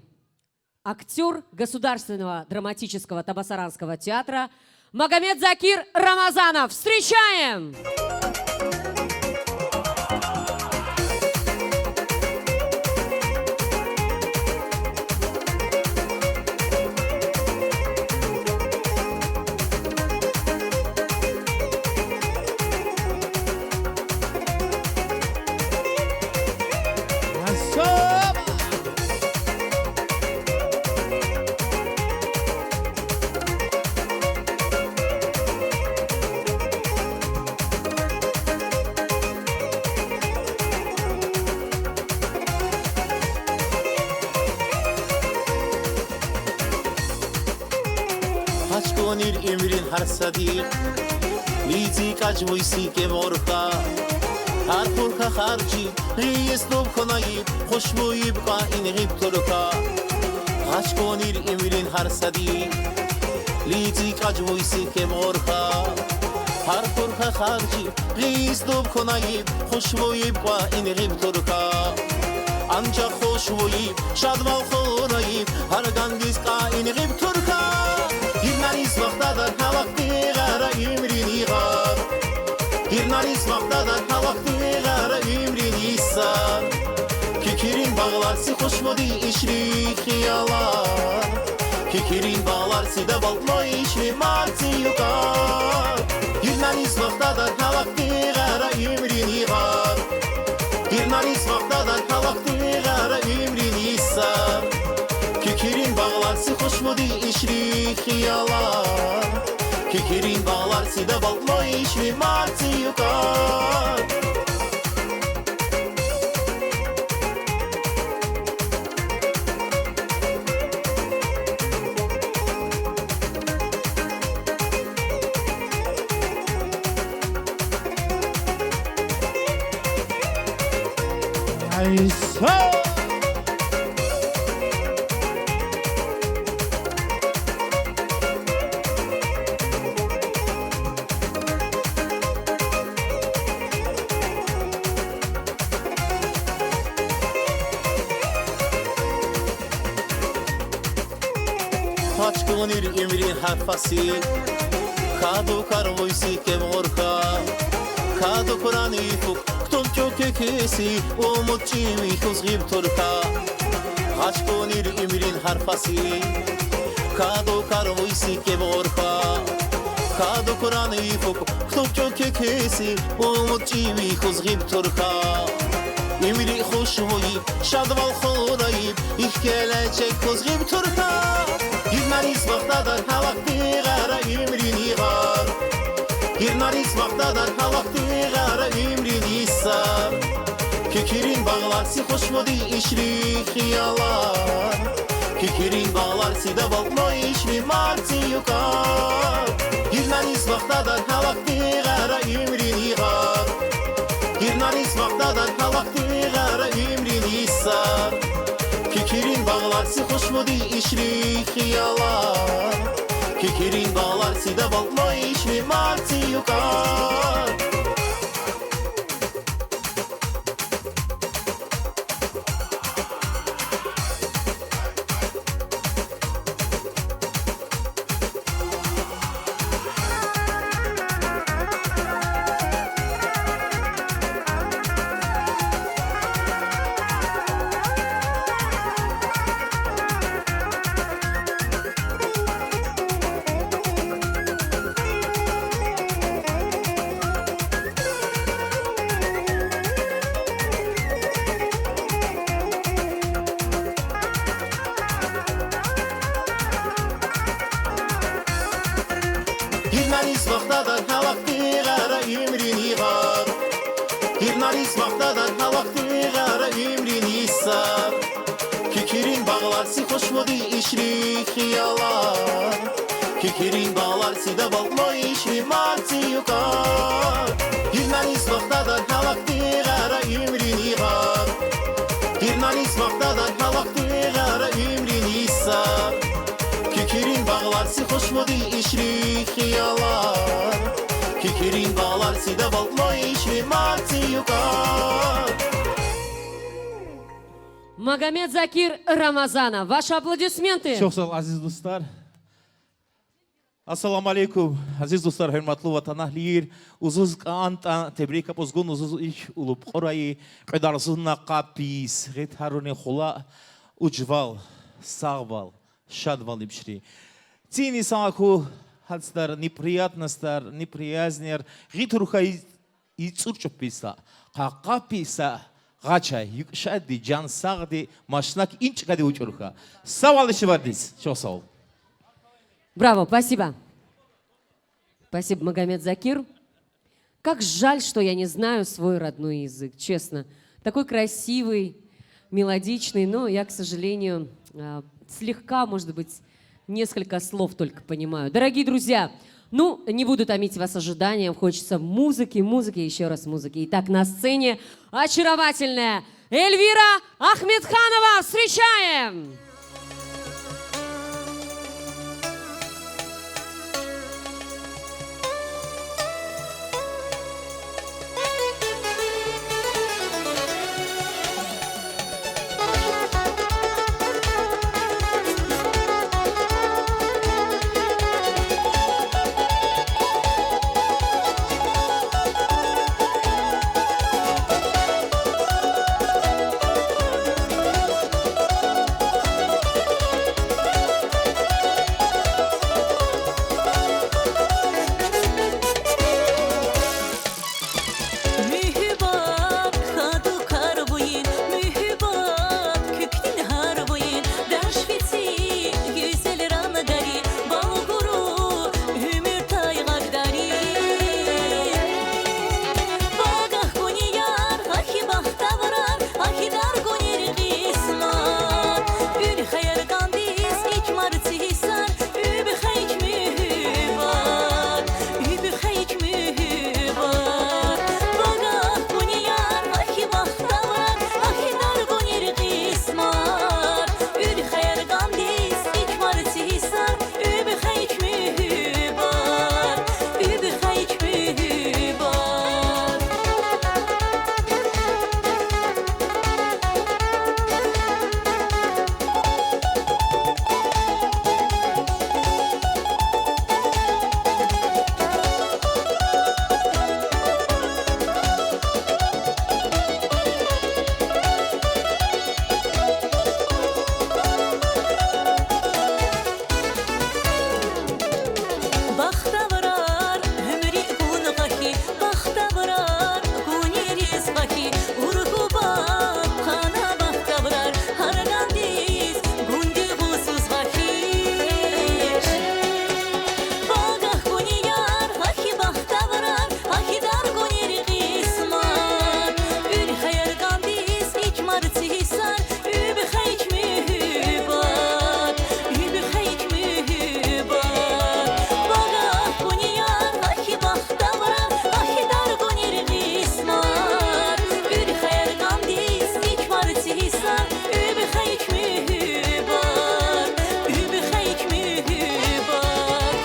актёр Государственного драматического Табасаранского театра Магомед-Закир Рамазанов. Встречаем! Гьачконир имрин гьар садик лидик ажвойси кем гъурха. Гьар хурка харжи гъиз дуб кунаиб, хушбуйиб кьва ин гъиб турка. Гьачконир имрин гьар садик лидик ажвойси кем гъурха. Гьар хурка харжи гъиз дуб кунаиб, хушбуйиб кьва ин гъиб турка. Анжах хушбуйиб шадвал хурайиб, гьар гандиз кьа ин гъиб турка. Гьирнариз вахтадар гьалакди гъара имрини гъар. Гьирнариз вахтадар гьалакди гъара имрини сар. Кикирин багълар си хушбуди ишри хиялар. Кикирин багълар сида балтлой ишри марци юкъар. Гьирнариз вахтадар гьалакди гъара имрини гъар. Гьирнариз вахтадар гьалакди гъара имрини сар. Кикирин багълар си хушбуди ишри хиялар. Кикирин багълар сида балтлой ишри марци юкъар. Айса! Гьачконир имрин гьар фасил каду карвуйси кем гъурха. Каду курани фук, ктум чӀук кекеси, умут чиви хуз гъиб турка. Гьачконир имрин гьар фасил каду карвуйси кем гъурха. Каду курани фук, ктум чӀук кекеси, умут чиви хуз гъиб турка. Имри хушбуйиб шадвал хурайиб, ихьтин гелечек хуз гъиб турка. Гьирнариз вахтадар гьалакди гъара имрини гъар. Гьирнариз вахтадар гьалакди гъара имрини сар. Кикирин багълар си хушбуди ишри хиялар. Кикирин багълар сида балтлой ишри марци юкъар. Гьирнариз вахтадар гьалакди гъара имрини гъар. Гьирнариз вахтадар гьалакди гъара имрини сар. Кикирин багълар си хушбуди ишри хиялар. Кикирин багълар сида балтлой ишри марци юкъар. Гьирнариз вахтадар гьалакди гъара имрини гъар. Гьирнариз вахтадар гьалакди гъара имрини сар. Кикирин багълар си хушбуди ишри хиялар. Кикирин багълар сида балтлой ишри марци юкъар. Гьирнариз вахтадар гьалакди гъара имрини гъар. Гьирнариз вахтадар гьалакди гъара имрини сар. Кикирин багълар си хушбуди ишри хиялар. Кикирин багълар сида балтлой ишри марци юкъар. Магомед Закир Рамазанов. Ваши аплодисменты. Чох сав бол, азиз дустар. Ассаламу алейкум, азиз дустар, гьуьрметлу ватанаглийр. Узуз кӀантӀа тебрик акъузгун, узуз ич улуб Кьурай, кьвед агъзурни къапис, гъетарунин хулаъ, уджвал, сагъвал, шадвал ибшри. Цин инсан аку, гьасятда неприятностар, неприязнияр гъитрухай ицӀур чӀупис са, къа-, къапи са гъачай, юкь шадди, жан сагъди, машинак инчӀкади учӀурха. Сагъвал ишивардиз, чох сагъ бол. Браво, спасибо. Спасибо, Магомед Закир. Как жаль, что я не знаю свой родной язык, честно. Такой красивый, мелодичный, но я, к сожалению, а, слегка, может быть, Несколько слов только понимаю. Дорогие друзья, ну, не буду томить вас ожиданием. Хочется музыки, музыки, ещё раз музыки. Итак, на сцене очаровательная Эльвира Ахмедханова. Встречаем! Муьгуьб ад, хаду карбуин, муьгуьб ад, куьктин харбуин, даршвити гюзел рангари, бал гуру, уьмуьр тайгагдари. Багах гунияр, ахи бахтаврар, ахи даргунир кьисмат. Уьрхаяр гандиз икмар тисар, уьбхай ик муьгуьб ад, уьбхай ик муьгуьб ад. Багах гунияр, ахи бахтаврар, ахи даргунир кьисмат. Уьрхаяр гандиз икмар тисар, уьбхай ик муьгуьб ад, уьбхай ик муьгуьб ад. Бахтаврар уьмуьри гун гахи, бахтаврар гуни ризкъ гахи, ургуб ад хана бахтаврар, харгандиз гунди гусуз гахиш. Багах гунияр, ахи бахтаврар, ахи даргунир кьисмат. Уьрхаяр гандиз икмар тисар, уьбхай ик муьгуьб ад, уьбхай ик муьгуьб ад. Багах гунияр, ахи бахтаврар, ахи даргунир кьисмат. Уьрхаяр гандиз икмар тисар, уьбхай ик муьгуьб ад, уьбхай ик муьгуьб ад.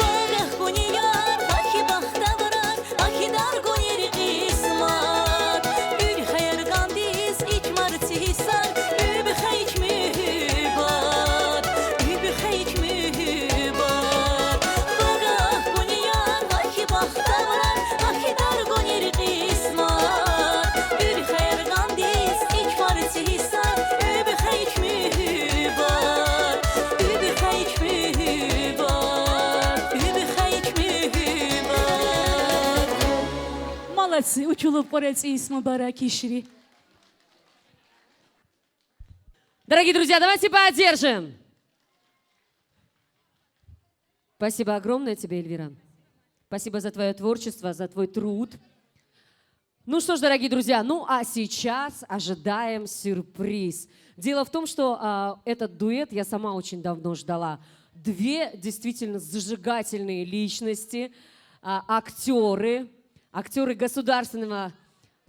Багах гунияр, ахи бахтаврар, ахи даргунир кьисмат. Уьрхаяр гандиз икмар тисар, уьбхай ик муьгуьб ад, уьбхай ик муьгуьб ад. Багах гунияр, ахи бахтаврар, ахи даргунир кьисмат. Уьрхаяр гандиз икмар тисар, уьбхай ик муьгуьб ад, уьбхай ик муьгуьб ад, уьбхай ик муьгуьб ад. Молодцы, учулуб къореци, ийис мубарак ишири. Дорогие друзья, давайте поддержим. Спасибо огромное тебе, Эльвира. Спасибо за твоё творчество, за твой труд. Ну что ж, дорогие друзья, ну а сейчас ожидаем сюрприз. Дело в том, что, а, этот дуэт я сама очень давно ждала. Две действительно зажигательные личности, а, актёры, актёры Государственного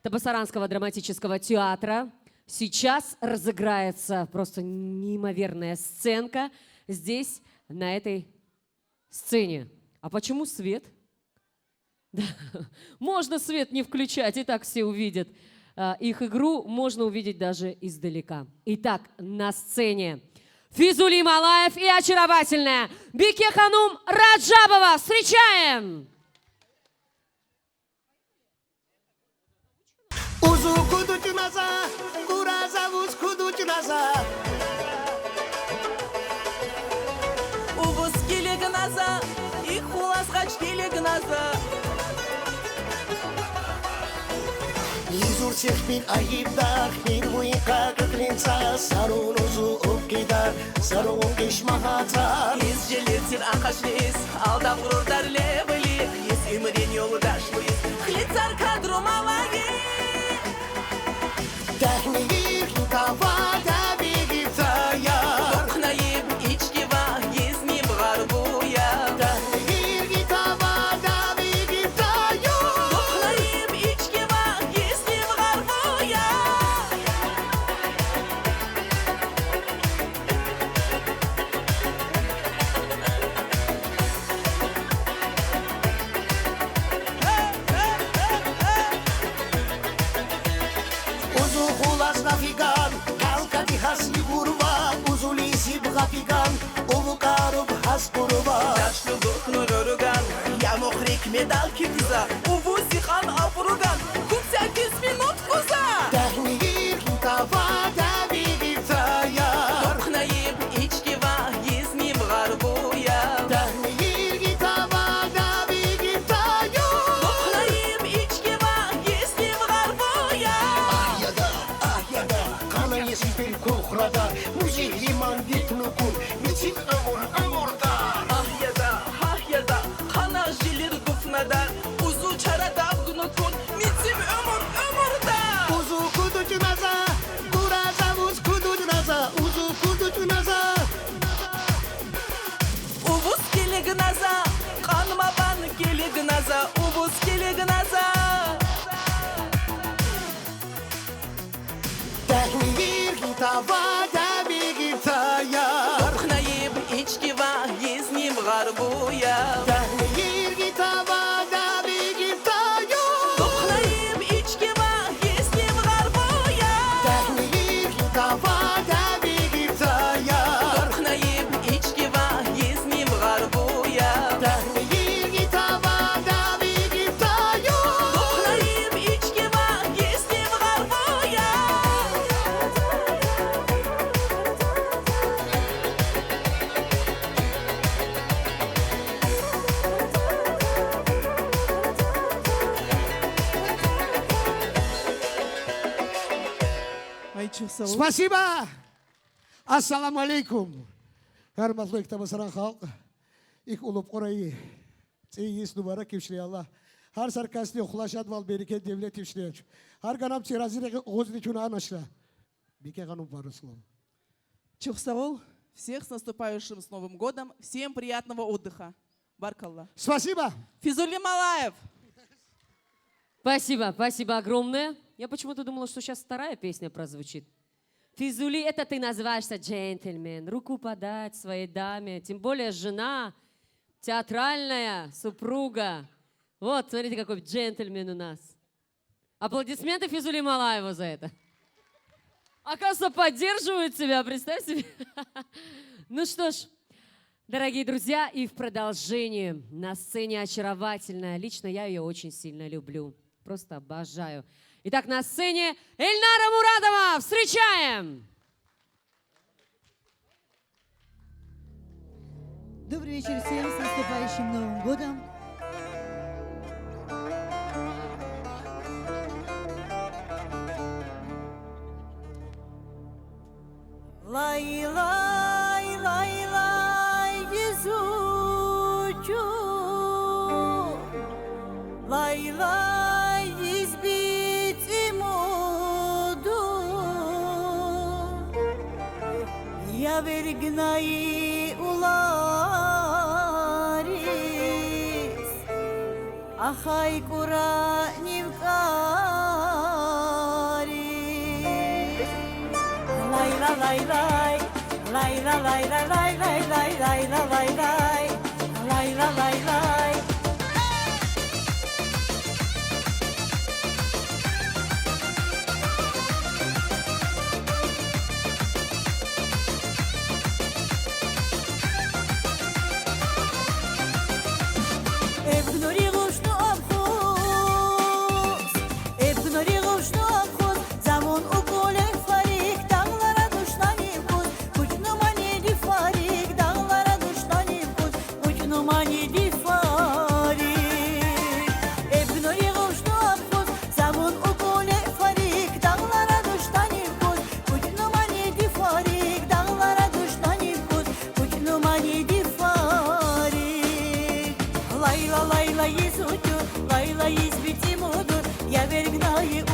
Табасаранского драматического театра. Сейчас разыграется просто неимоверная сценка здесь, на этой сцене. А почему свет? Да. Можно свет не включать, и так все увидят. А, их игру можно увидеть даже издалека. Итак, на сцене Физули Малаев и очаровательная Бикеханум Раджабова. Встречаем! Узу кудучназа, кураза вуз кудучназа. Увус килигна Наза, ик хуласхач келиг наза. Изур сехпир агибдах, мир буин кагыклинца, сарун узу укидар, сарун кишмаха цар. Из жилетсир ахашлис, алдагрудар левлик, из имрин ёлдашлис, хлицар кадру малаги. Технигир гитава дабиги таяр. Докнайиб ичкива, из ниб гарбуя. Технигир гитава дабиги таяр. Докнайиб ичкива, из ниб гарбуя. Узу хулас нафиган, халкади хас нигурва, узули сиб гафиган, уву каруб хас курва. Дашт духну руруган, ямохрик медал китиза, уву сихан апруган, кубсятис минут куза. Технигир гитава дабиги таяр. Докнайиб ичкива, из ниб гарбуя. Технигир гитава дабиги таяр. Докнайиб ичкива, из ниб гарбуя. Ах яда, ах яда, къанани сифил кухрада, музей иман витнукун, мицим амур, амурда. Ах яда, ах яда, къанах жилир дуфнада, узу чара дагнукун, мицим омур, омурда. Узу кудуч наза, кураза уз кудуч наза, узу кудуч наза. Увус келиг наза, къанмабан келиг наза, увус келиг наза. Технигир гитава дабиги таяр. Докнайиб ичкива, из ниб гарбуя. Технигир гитава дабиги таяр. Докнайиб ичкива, из ниб гарбуя. Технигир гитава дабиги таяр. Докнайиб ичкива, из ниб гарбуя. Технигир гитава дабиги таяр. Докнайиб ичкива, из ниб гарбуя. Ай, чухсагъул. Спасибо. Ассаламу алейкум. Гьуьрметлу ик Дагъыстан халкъ. Ик улуб Къурайи цӀийи йис мубарак ивишлая. Аллагь гьар саркасни хулас, шадвал, берекет, девлет ивишлеяч. Гьар ганам ци рази гъузни чуна анашлай. Бикегъанум пару слов. Чухсагъул, всех с наступающим, с Новым годом, всем приятного отдыха. Баркалла. Спасибо. Физули Малаев. Спасибо, спасибо огромное. Я почему-то думала, что сейчас вторая песня прозвучит. Физули, это ты называешься джентльмен. Руку подать своей даме, тем более жена, театральная супруга. Вот, смотрите, какой джентльмен у нас. Аплодисменты Физули Малаеву за это. Оказывается, поддерживают тебя, представь себе. Ну что ж, дорогие друзья, и в продолжении на сцене очаровательная, лично я её очень сильно люблю, просто обожаю. Итак, на сцене Эльнара Мурадова. Встречаем! Добрый вечер всем, с наступающим Новым годом! Лай-лай, лай-лай, йизучу, лай-лай, йиз би цӀимуду, я вергнай улариз, ахай кьуран нивкьариз. Лай-ла-лай-лай, лай-ла-лай-лай, лай-лай-лай-лай, лай-ла-лай-лай, лай-ла-лай-лай. Эбгнури гъушну абхус, эбгнури гъушну абхус, замун укуле фарик, дагълара душнани кус, кучну манеди фарик,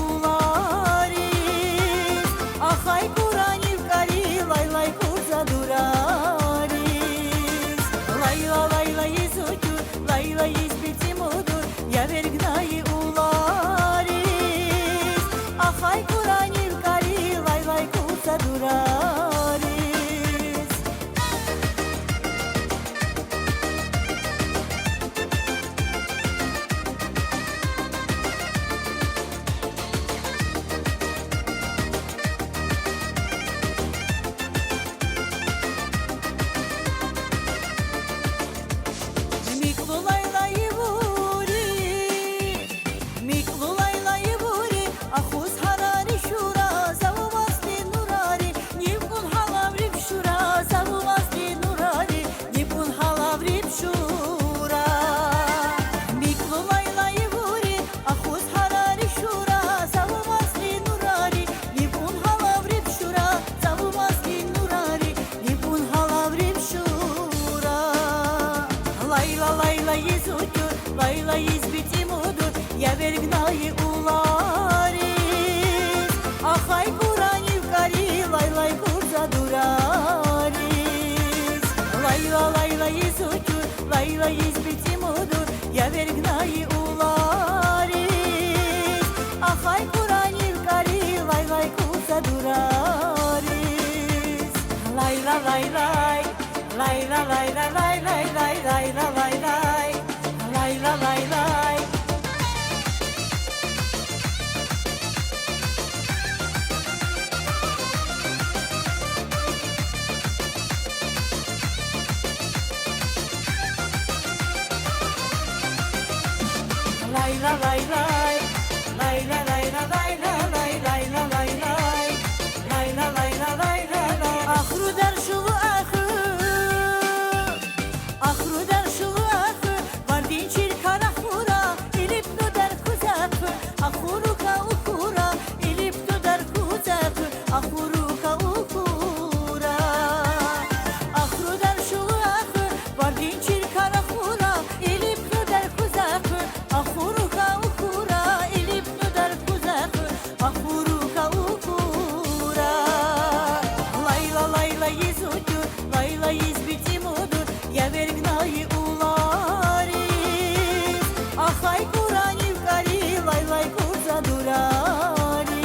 уларис, ахай курани вкари, лайлай курза дурарис. Лайла, лайлайиз утюр, лайлайиз битимудур, я бергнай уларис, ахай курани вкари, лайлай курза дурарис. Миклу лайлай вури, миклу лайлай вури, ахуз гьарари шура, завумаз ли нурари, нибгун гьалаври бшура, завумаз ли нурари, нибгун гьалаври бшура. Миклу лайлай вури, ахуз гьарари шура, завумаз ли нурари, нибгун гьалаври бшура, завумаз ли нурари, нибгун гьалаври бшура. Лайла, лайлайиз утюр, лайлайиз битимудур, я бергнай уларис, ахай курани вкари, лайлай курза дурарис. Лайла, лайлайиз утюр, лайлайиз битимудур, я бергнай уларис, ахай курани вкари, лайлай курза дурарис. Лайла, лайлай, лайла, лайла, лайлай, лай, лайла, лайлай, лайла, лайлай. Лайла, лайлай, лайла, лайла, лайла, лай, лайла, лайлай, лайла, лайла, лайлай. Ахрудар шулу аху, ахрудар шулу аху, вардин чиркара хура, илипнудар кузаху, ахурука ухура, илипнудар кузаху, ахурука ухура. Ахрудар шулу аху, вардин чиркара хура, илипнудар кузаху, ахурука ухура, илипнудар кузаху, ахурука ухура. Лайла, лайлайиз утюр, лайлайиз битимудур, я бергнай уларис, ахай курани вкари, лайлай курза дурарис.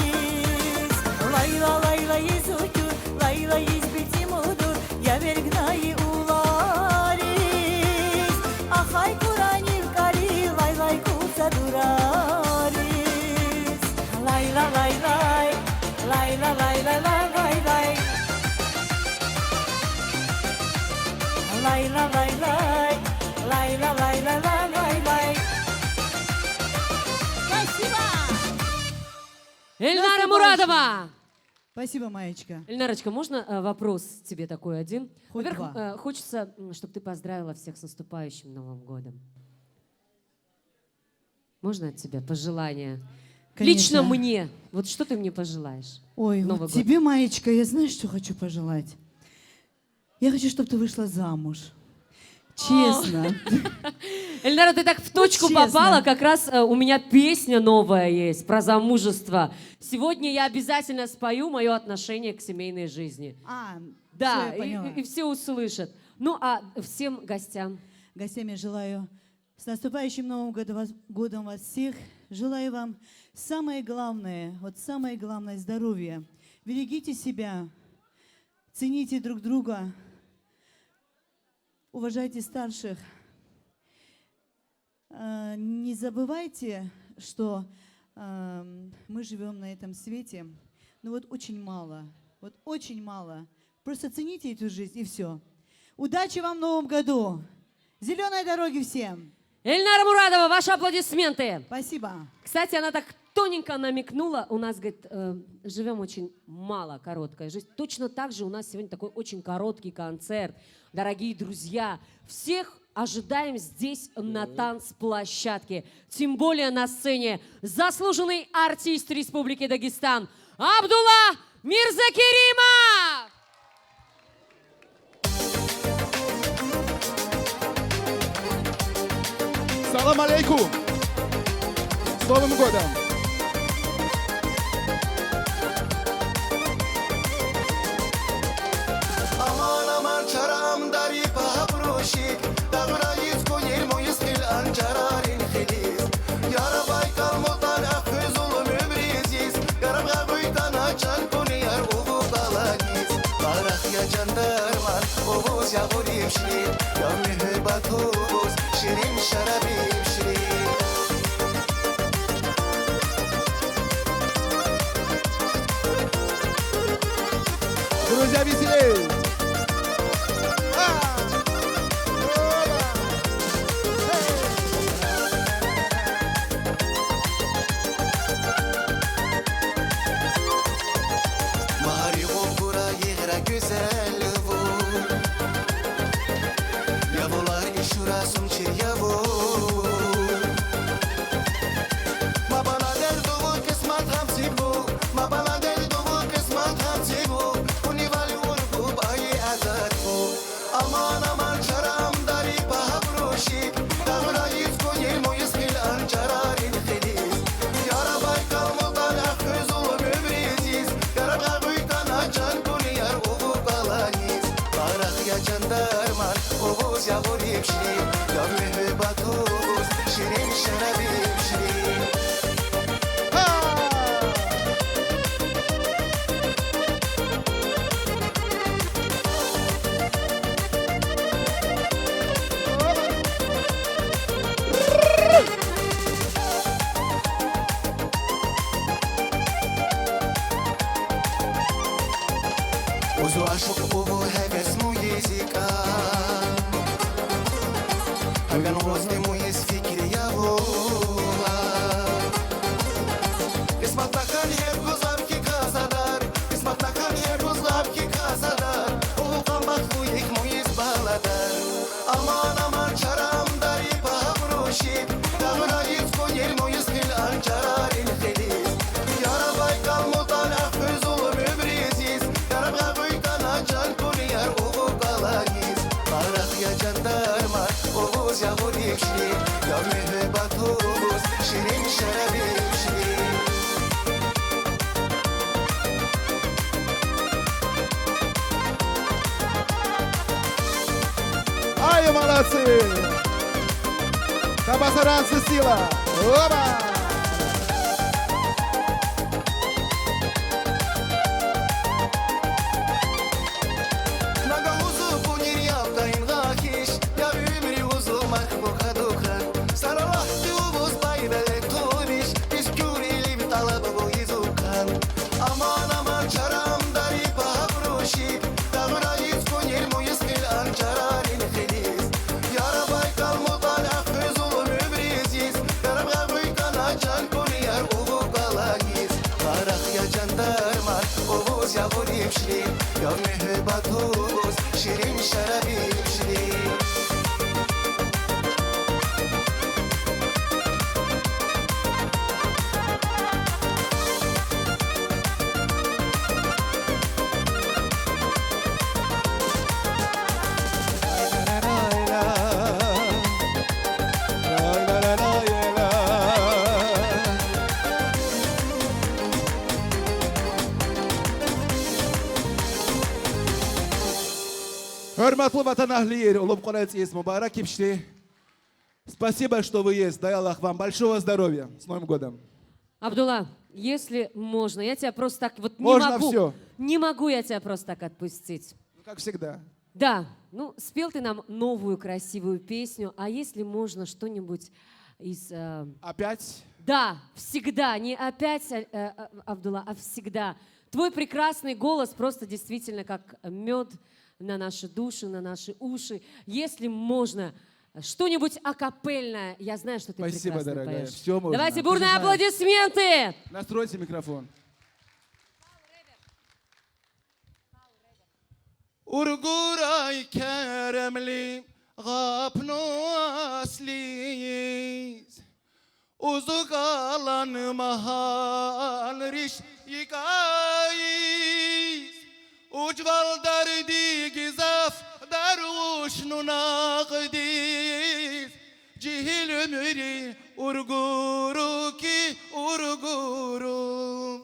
Лайла, лайлайиз утюр, лайлайиз битимудур, я бергнай уларис, ахай курани вкари, лайлай курза дурарис. Лайла, лайлай, лайла, лайлай, лайлай, лайлай. Лайла, лайлай, лайла, лайлай, лайлай, лайлай. Спасибо! Эльнара Мурадова! Спасибо, Маечка. Эльнарочка, можно, э, вопрос тебе такой один? Хоть два. Во-первых, э, хочется, м, чтоб ты поздравила всех с наступающим Новым годом. Можно от тебя пожелания? Конечно. Лично мне. Вот что ты мне пожелаешь? Ой, вот тебе, Маечка, я знаешь, что хочу пожелать? Я хочу, чтоб ты вышла замуж. Честно. Эльнара, ты так в точку попала. Как раз, э, у меня песня новая есть про замужество. Сегодня я обязательно спою моё отношение к семейной жизни. А, да, всё, я поняла. И, и все услышат. Ну, а всем гостям? Гостям я желаю с наступающим Новым годом вас, годом вас всех. Желаю вам самое главное, вот самое главное — здоровья. Берегите себя, цените друг друга, уважайте старших. Э, не забывайте, что, эм, мы живём на этом свете, ну вот очень мало, вот очень мало. Просто цените эту жизнь, и всё. Удачи вам в Новом году! Зелёной дороги всем! Эльнара Мурадова, ваши аплодисменты. Спасибо. Кстати, она так тоненько намекнула, у нас, говорит, э, живём очень мало, короткая жизнь. Точно так же у нас сегодня такой очень короткий концерт. Дорогие друзья, всех ожидаем здесь, на танцплощадке. Тем более на сцене заслуженный артист Республики Дагестан Абдулла Мирзакеримов! Салам алейкум! С Новым годом! Друзья, веселей! А! Оба! Эй! Мари гугура йигра гюзел вур. Явулар ишура сум чир явур. Ма бала дерт увур кисмет хамсибур. Ма бала дерт увур кисмет хамсибур. Уни вали ургу бай азат бу. Аман, аман, чарам дари паһа бруш ик. Дагра из гонил муйис хил анчарарин хилиз. Ярабай калмутан ах гёзюлю мебрезиз. Яраб гагуй каначан куни яр уву баланиз. Барах я чандарман, увуз я гурипши. Я мехебатуз, ширин шарабипши. Узу ашукъ уву гьевес муйиз ика. Гьевен гъозди муйиз фикир явула. Кисматнакан гьер гузам ки казадар, кисматнакан гьер гузам ки казадар, уву къамбах фуйик муйиз баладар. Аман, аман, чарам дари паһа бруш ик, дагра из гонил муйис хил анчарарин хилиз. Ярабай калмутан ах гёзюлю мебрезиз, яраб гагуй каначан куни яр уву баланиз. Барах я чандарман, увуз я гурипши, я мехебатуз, ширин шарабипши. Ай, молодцы! Табасаранцы, сила! Оба! Нага узу пунир явкаин гахиш, я уьмри узу мах бу кадука. Саралахти увуз бай веле тубиш, искюри лив талаб бу изукан. Аман, аман, чарам дари паһа бруш ик, дагра из гонил муйис хил анчарарин хилиз. Ярабай калмутан ах гёзюлю мебрезиз, яраб гагуй каначан куни яр уву баланиз. Барах я чандарман, увуз я гурипши, я мехебатуз, ширин шарабипши. Гьёрметли ватанаһлыйыр, уллу Кьурейск мубарак ибшиди. Спасибо, что вы есть. Дай Аллах вам большого здоровья. С Новым годом. Абдулла, если можно, я тебя просто так вот не могу. Можно всё. Не могу я тебя просто так отпустить. Ну, как всегда. Да, ну, спел ты нам новую красивую песню, а если можно что-нибудь из, э, Опять? Да, всегда, не опять, э, э, Абдулла, а всегда. Твой прекрасный голос просто действительно как мёд на наши души, на наши уши. Если можно, что-нибудь акапельное. Я знаю, что ты прекрасно поёшь. Спасибо, дорогая. Всё можно. Давайте бурные аплодисменты! Ты же знаешь. Настройте микрофон. Ургурай керемли гапну аслиз, узу галан маьл риш икайиз, уж вал дарди гзаф дарушнунагдиз, жигьил уьмуьри ургуру ки ургуру.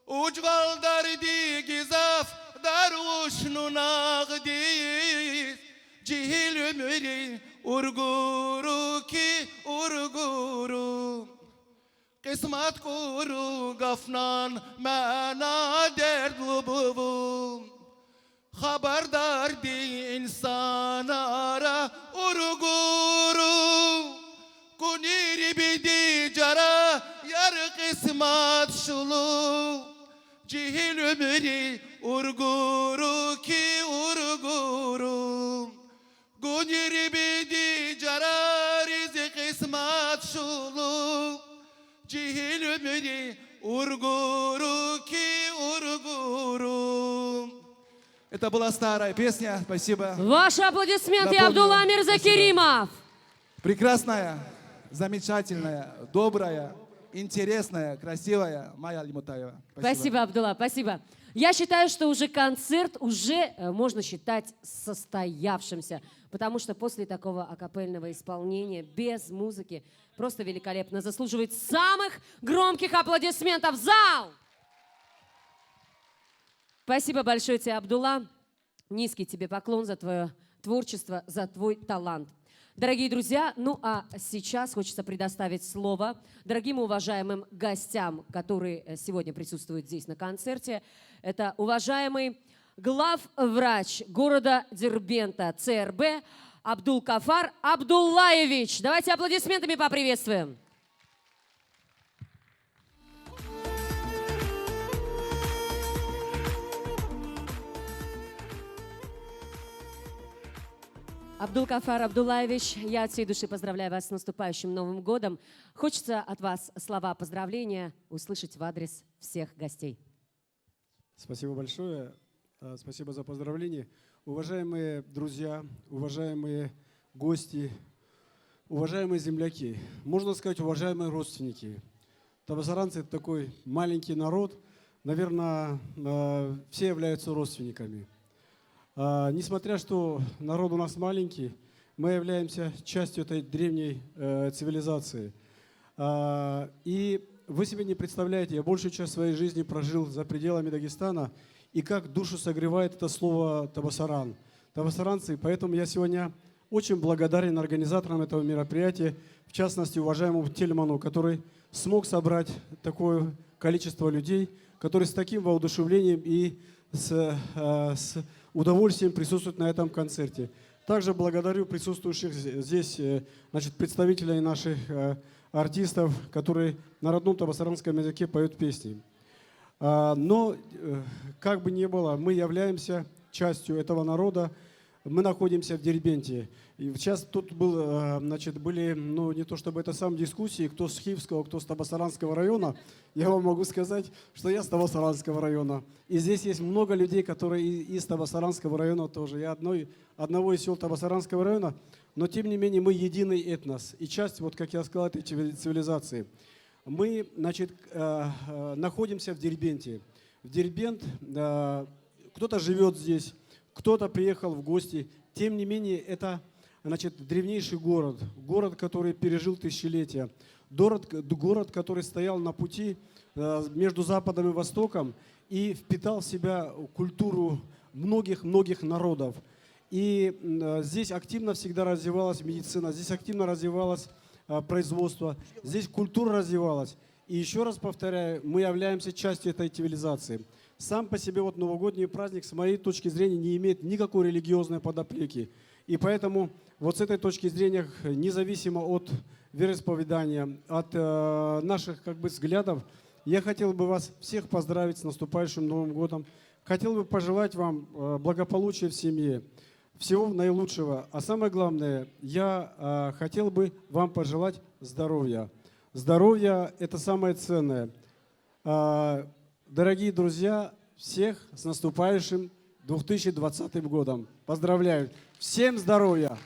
Уж вал дарди гзаф дарушнунагдиз, жигьил уьмуьри ургуру ки ургуру. Къисмет куру гафнан мана дерт лубувум. хабардарди инсанара Ургуру. Гунирбиди жарар кисмат шулу, жигьил уьмури Ургуру ки Ургуру. Гунирбиди жарар кисмат шулу, жигьил уьмури Ургуру ки Ургуру. Это была старая песня. Спасибо. Ваши аплодисменты, Абдулла Мирзакеримов. Прекрасная, замечательная, добрая, интересная, красивая Майя Алимутаева. Спасибо. Спасибо, Абдулла, спасибо. Я считаю, что уже концерт уже, э, можно считать состоявшимся, потому что после такого акапельного исполнения, без музыки, просто великолепно, заслуживает самых громких аплодисментов. Зал! Спасибо большое тебе, Абдулла. Низкий тебе поклон за твоё творчество, за твой талант. Дорогие друзья, ну а сейчас хочется предоставить слово дорогим и уважаемым гостям, которые, э, сегодня присутствуют здесь на концерте. Это уважаемый главврач города Дербента, ЦРБ, Абдулкафар Абдуллаевич. Давайте аплодисментами поприветствуем. Абдулкафар Абдуллаевич, я от всей души поздравляю вас с наступающим Новым годом. Хочется от вас слова поздравления услышать в адрес всех гостей. Спасибо большое. А, спасибо за поздравления. Уважаемые друзья, уважаемые гости, уважаемые земляки, можно сказать, уважаемые родственники. Табасаранцы — это такой маленький народ. Наверное, э, все являются родственниками. А, несмотря что народ у нас маленький, мы являемся частью этой древней, э, цивилизации. А, и вы себе не представляете, я большую часть своей жизни прожил за пределами Дагестана, и как душу согревает это слово «табасаран», табасаранцы. Поэтому я сегодня очень благодарен организаторам этого мероприятия, в частности, уважаемому Тельману, который смог собрать такое количество людей, которые с таким воодушевлением и с, э, с удовольствием присутствуют на этом концерте. Также благодарю присутствующих з-, здесь, э, значит, представителей наших, э, артистов, которые на родном табасаранском языке поют песни. А, но, э, как бы ни было, мы являемся частью этого народа. Мы находимся в Дербенте. И сейчас тут был, э, значит, были, ну, не то чтобы это сам дискуссии, кто с Хивского, кто с Табасаранского района. Я вам могу сказать, что я с Табасаранского района. И здесь есть много людей, которые и-, из Табасаранского района тоже. Я одной, одного из сёл Табасаранского района, но тем не менее мы единый этнос и часть, вот как я сказал, этой цивили-, цивилизации. Мы, значит, э, э, находимся в Дербенте. В Дербент, э, кто-то живёт здесь, кто-то приехал в гости. Тем не менее, это, значит, древнейший город, город, который пережил тысячелетия, город, город, который стоял на пути, э, между Западом и Востоком и впитал в себя культуру многих-многих народов. И, м, э, здесь активно всегда развивалась медицина, здесь активно развивалось, э, производство, здесь культура развивалась. И ещё раз повторяю, мы являемся частью этой цивилизации. Сам по себе вот новогодний праздник, с моей точки зрения, не имеет никакой религиозной подоплеки. И поэтому вот с этой точки зрения, независимо от вероисповедания, от, э, наших, как бы, взглядов, я хотел бы вас всех поздравить с наступающим Новым годом. Хотел бы пожелать вам, э, благополучия в семье, всего наилучшего. А самое главное, я, э, хотел бы вам пожелать здоровья. Здоровье — это самое ценное. А, дорогие друзья, всех с наступающим две тысячи двадцатым годом. Поздравляю. Всем здоровья!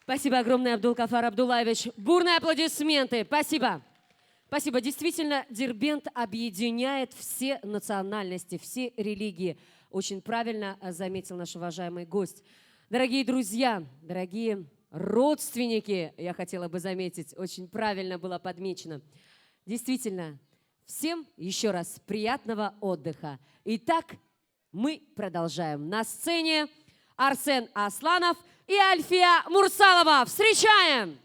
Спасибо огромное, Абдулкафар Абдуллаевич. Бурные аплодисменты. Спасибо. Спасибо. Действительно, Дербент объединяет все национальности, все религии. Очень правильно, э, заметил наш уважаемый гость. Дорогие друзья, дорогие родственники, я хотела бы заметить, очень правильно было подмечено. Действительно, всем ещё раз приятного отдыха. Итак, мы продолжаем. На сцене Арсен Асланов и Альфия Мурсалова. Встречаем!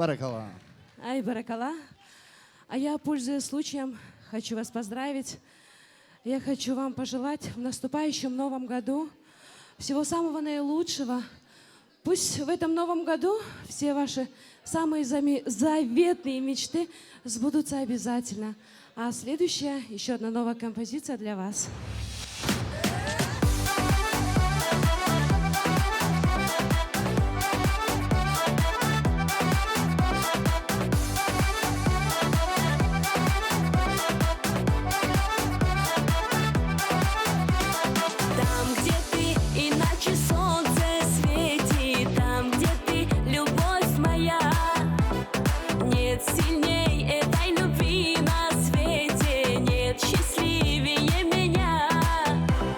Баракалла. Ай, баракалла. А я, пользуясь случаем, хочу вас поздравить. Я хочу вам пожелать в наступающем новом году всего самого наилучшего. Пусть в этом новом году все ваши самые заме-, заветные мечты сбудутся обязательно. А следующая, ещё одна новая композиция для вас. Там, где ты, иначе солнце светит, там, где ты, любовь моя. Нет сильней этой любви на свете, нет счастливее меня.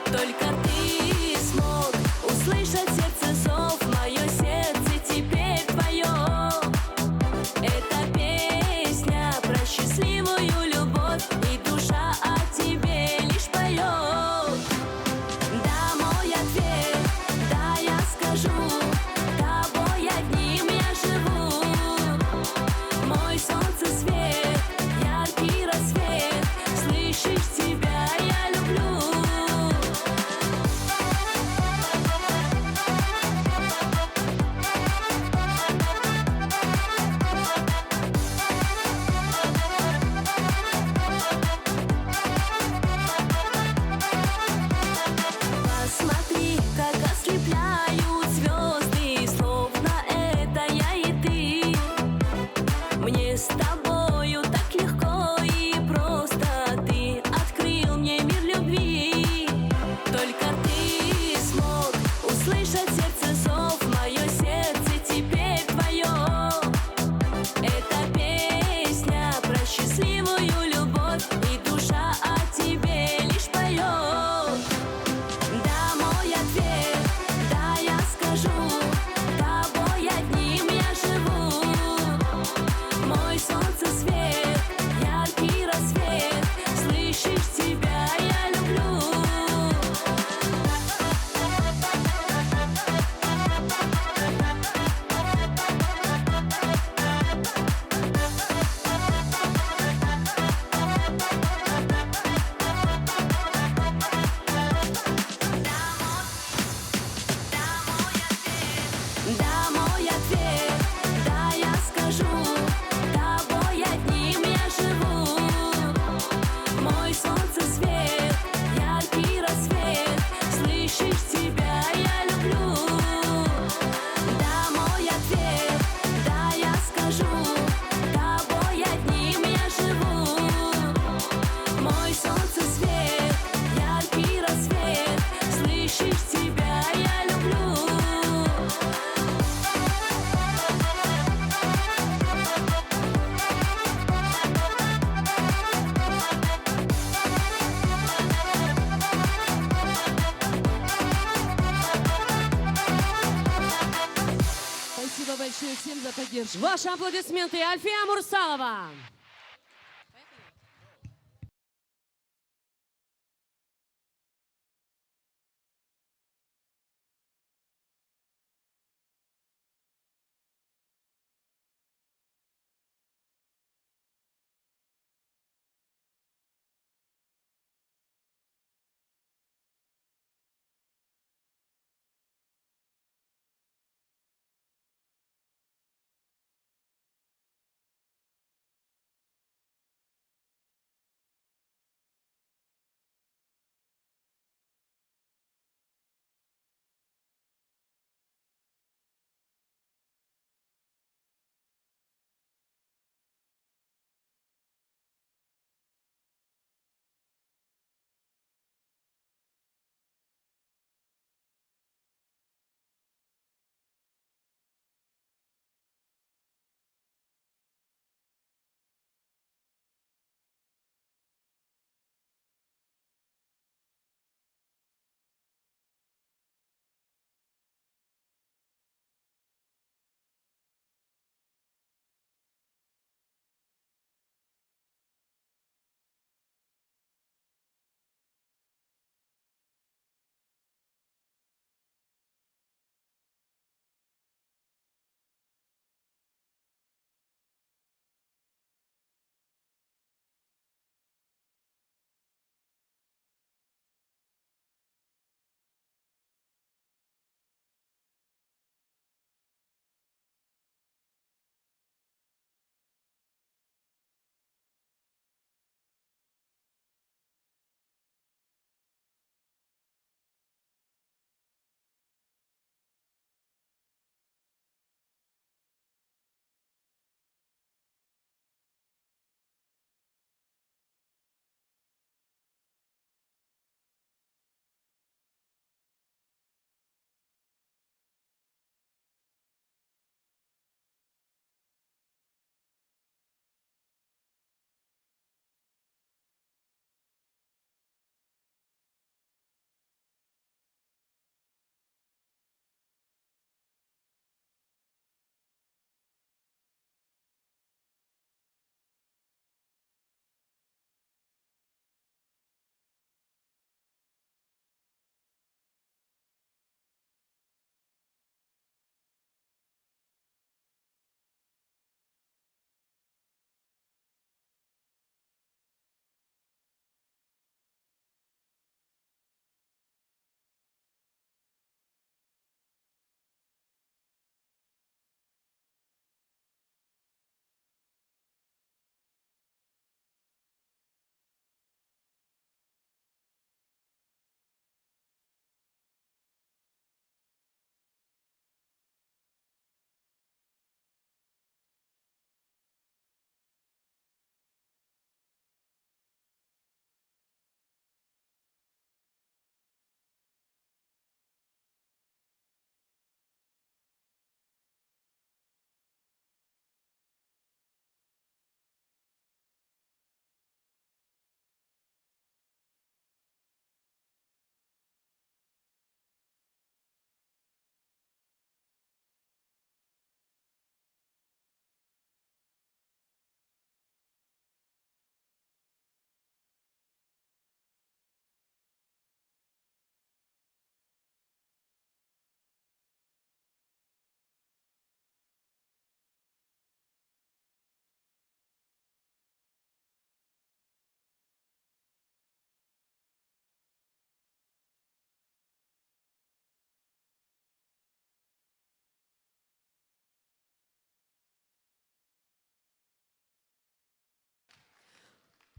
Только ты смог услышать сердце зов, моё сердце теперь твоё. Это песня про счастливую любовь, и душа о тебе лишь поёт. Да, мой ответ, да, я скажу, тобой одним я живу. Мой солнцесвет, яркий рассвет, слышишь, тебя я люблю. Посмотри, как ослепляют звёзды, словно это я и ты. Мне с тобою так легко и просто, ты открыл мне мир любви. Только ты смог услышать сердце зов, моё сердце теперь твоё. Это песня про счастливую любовь, и душа о тебе лишь поёт. Да, мой ответ, да, я скажу, тобой одним я живу. Мой солнцесвет, яркий рассвет, слышишь, тебя я люблю. Да, мой ответ, да, я скажу, тобой одним я живу. Мой солнцесвет, яркий рассвет, слышишь, тебя я люблю. Да, мой ответ, да, я скажу, тобой одним я живу. Мой солнцесвет, яркий рассвет, слышишь, тебя я люблю. Спасибо большое всем за поддержку. Ваши аплодисменты, Альфия Мурсалова.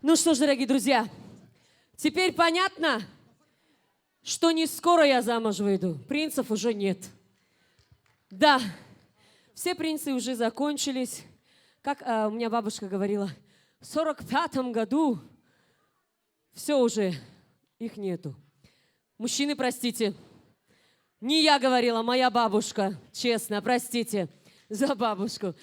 Ну что ж, дорогие друзья, теперь понятно, что не скоро я замуж выйду. Принцев уже нет. Да, все принцы уже закончились. Как а, у меня бабушка говорила, в сорок пятом году все уже, их нету. Мужчины, простите. Не я говорила, моя бабушка. Честно, простите за бабушку.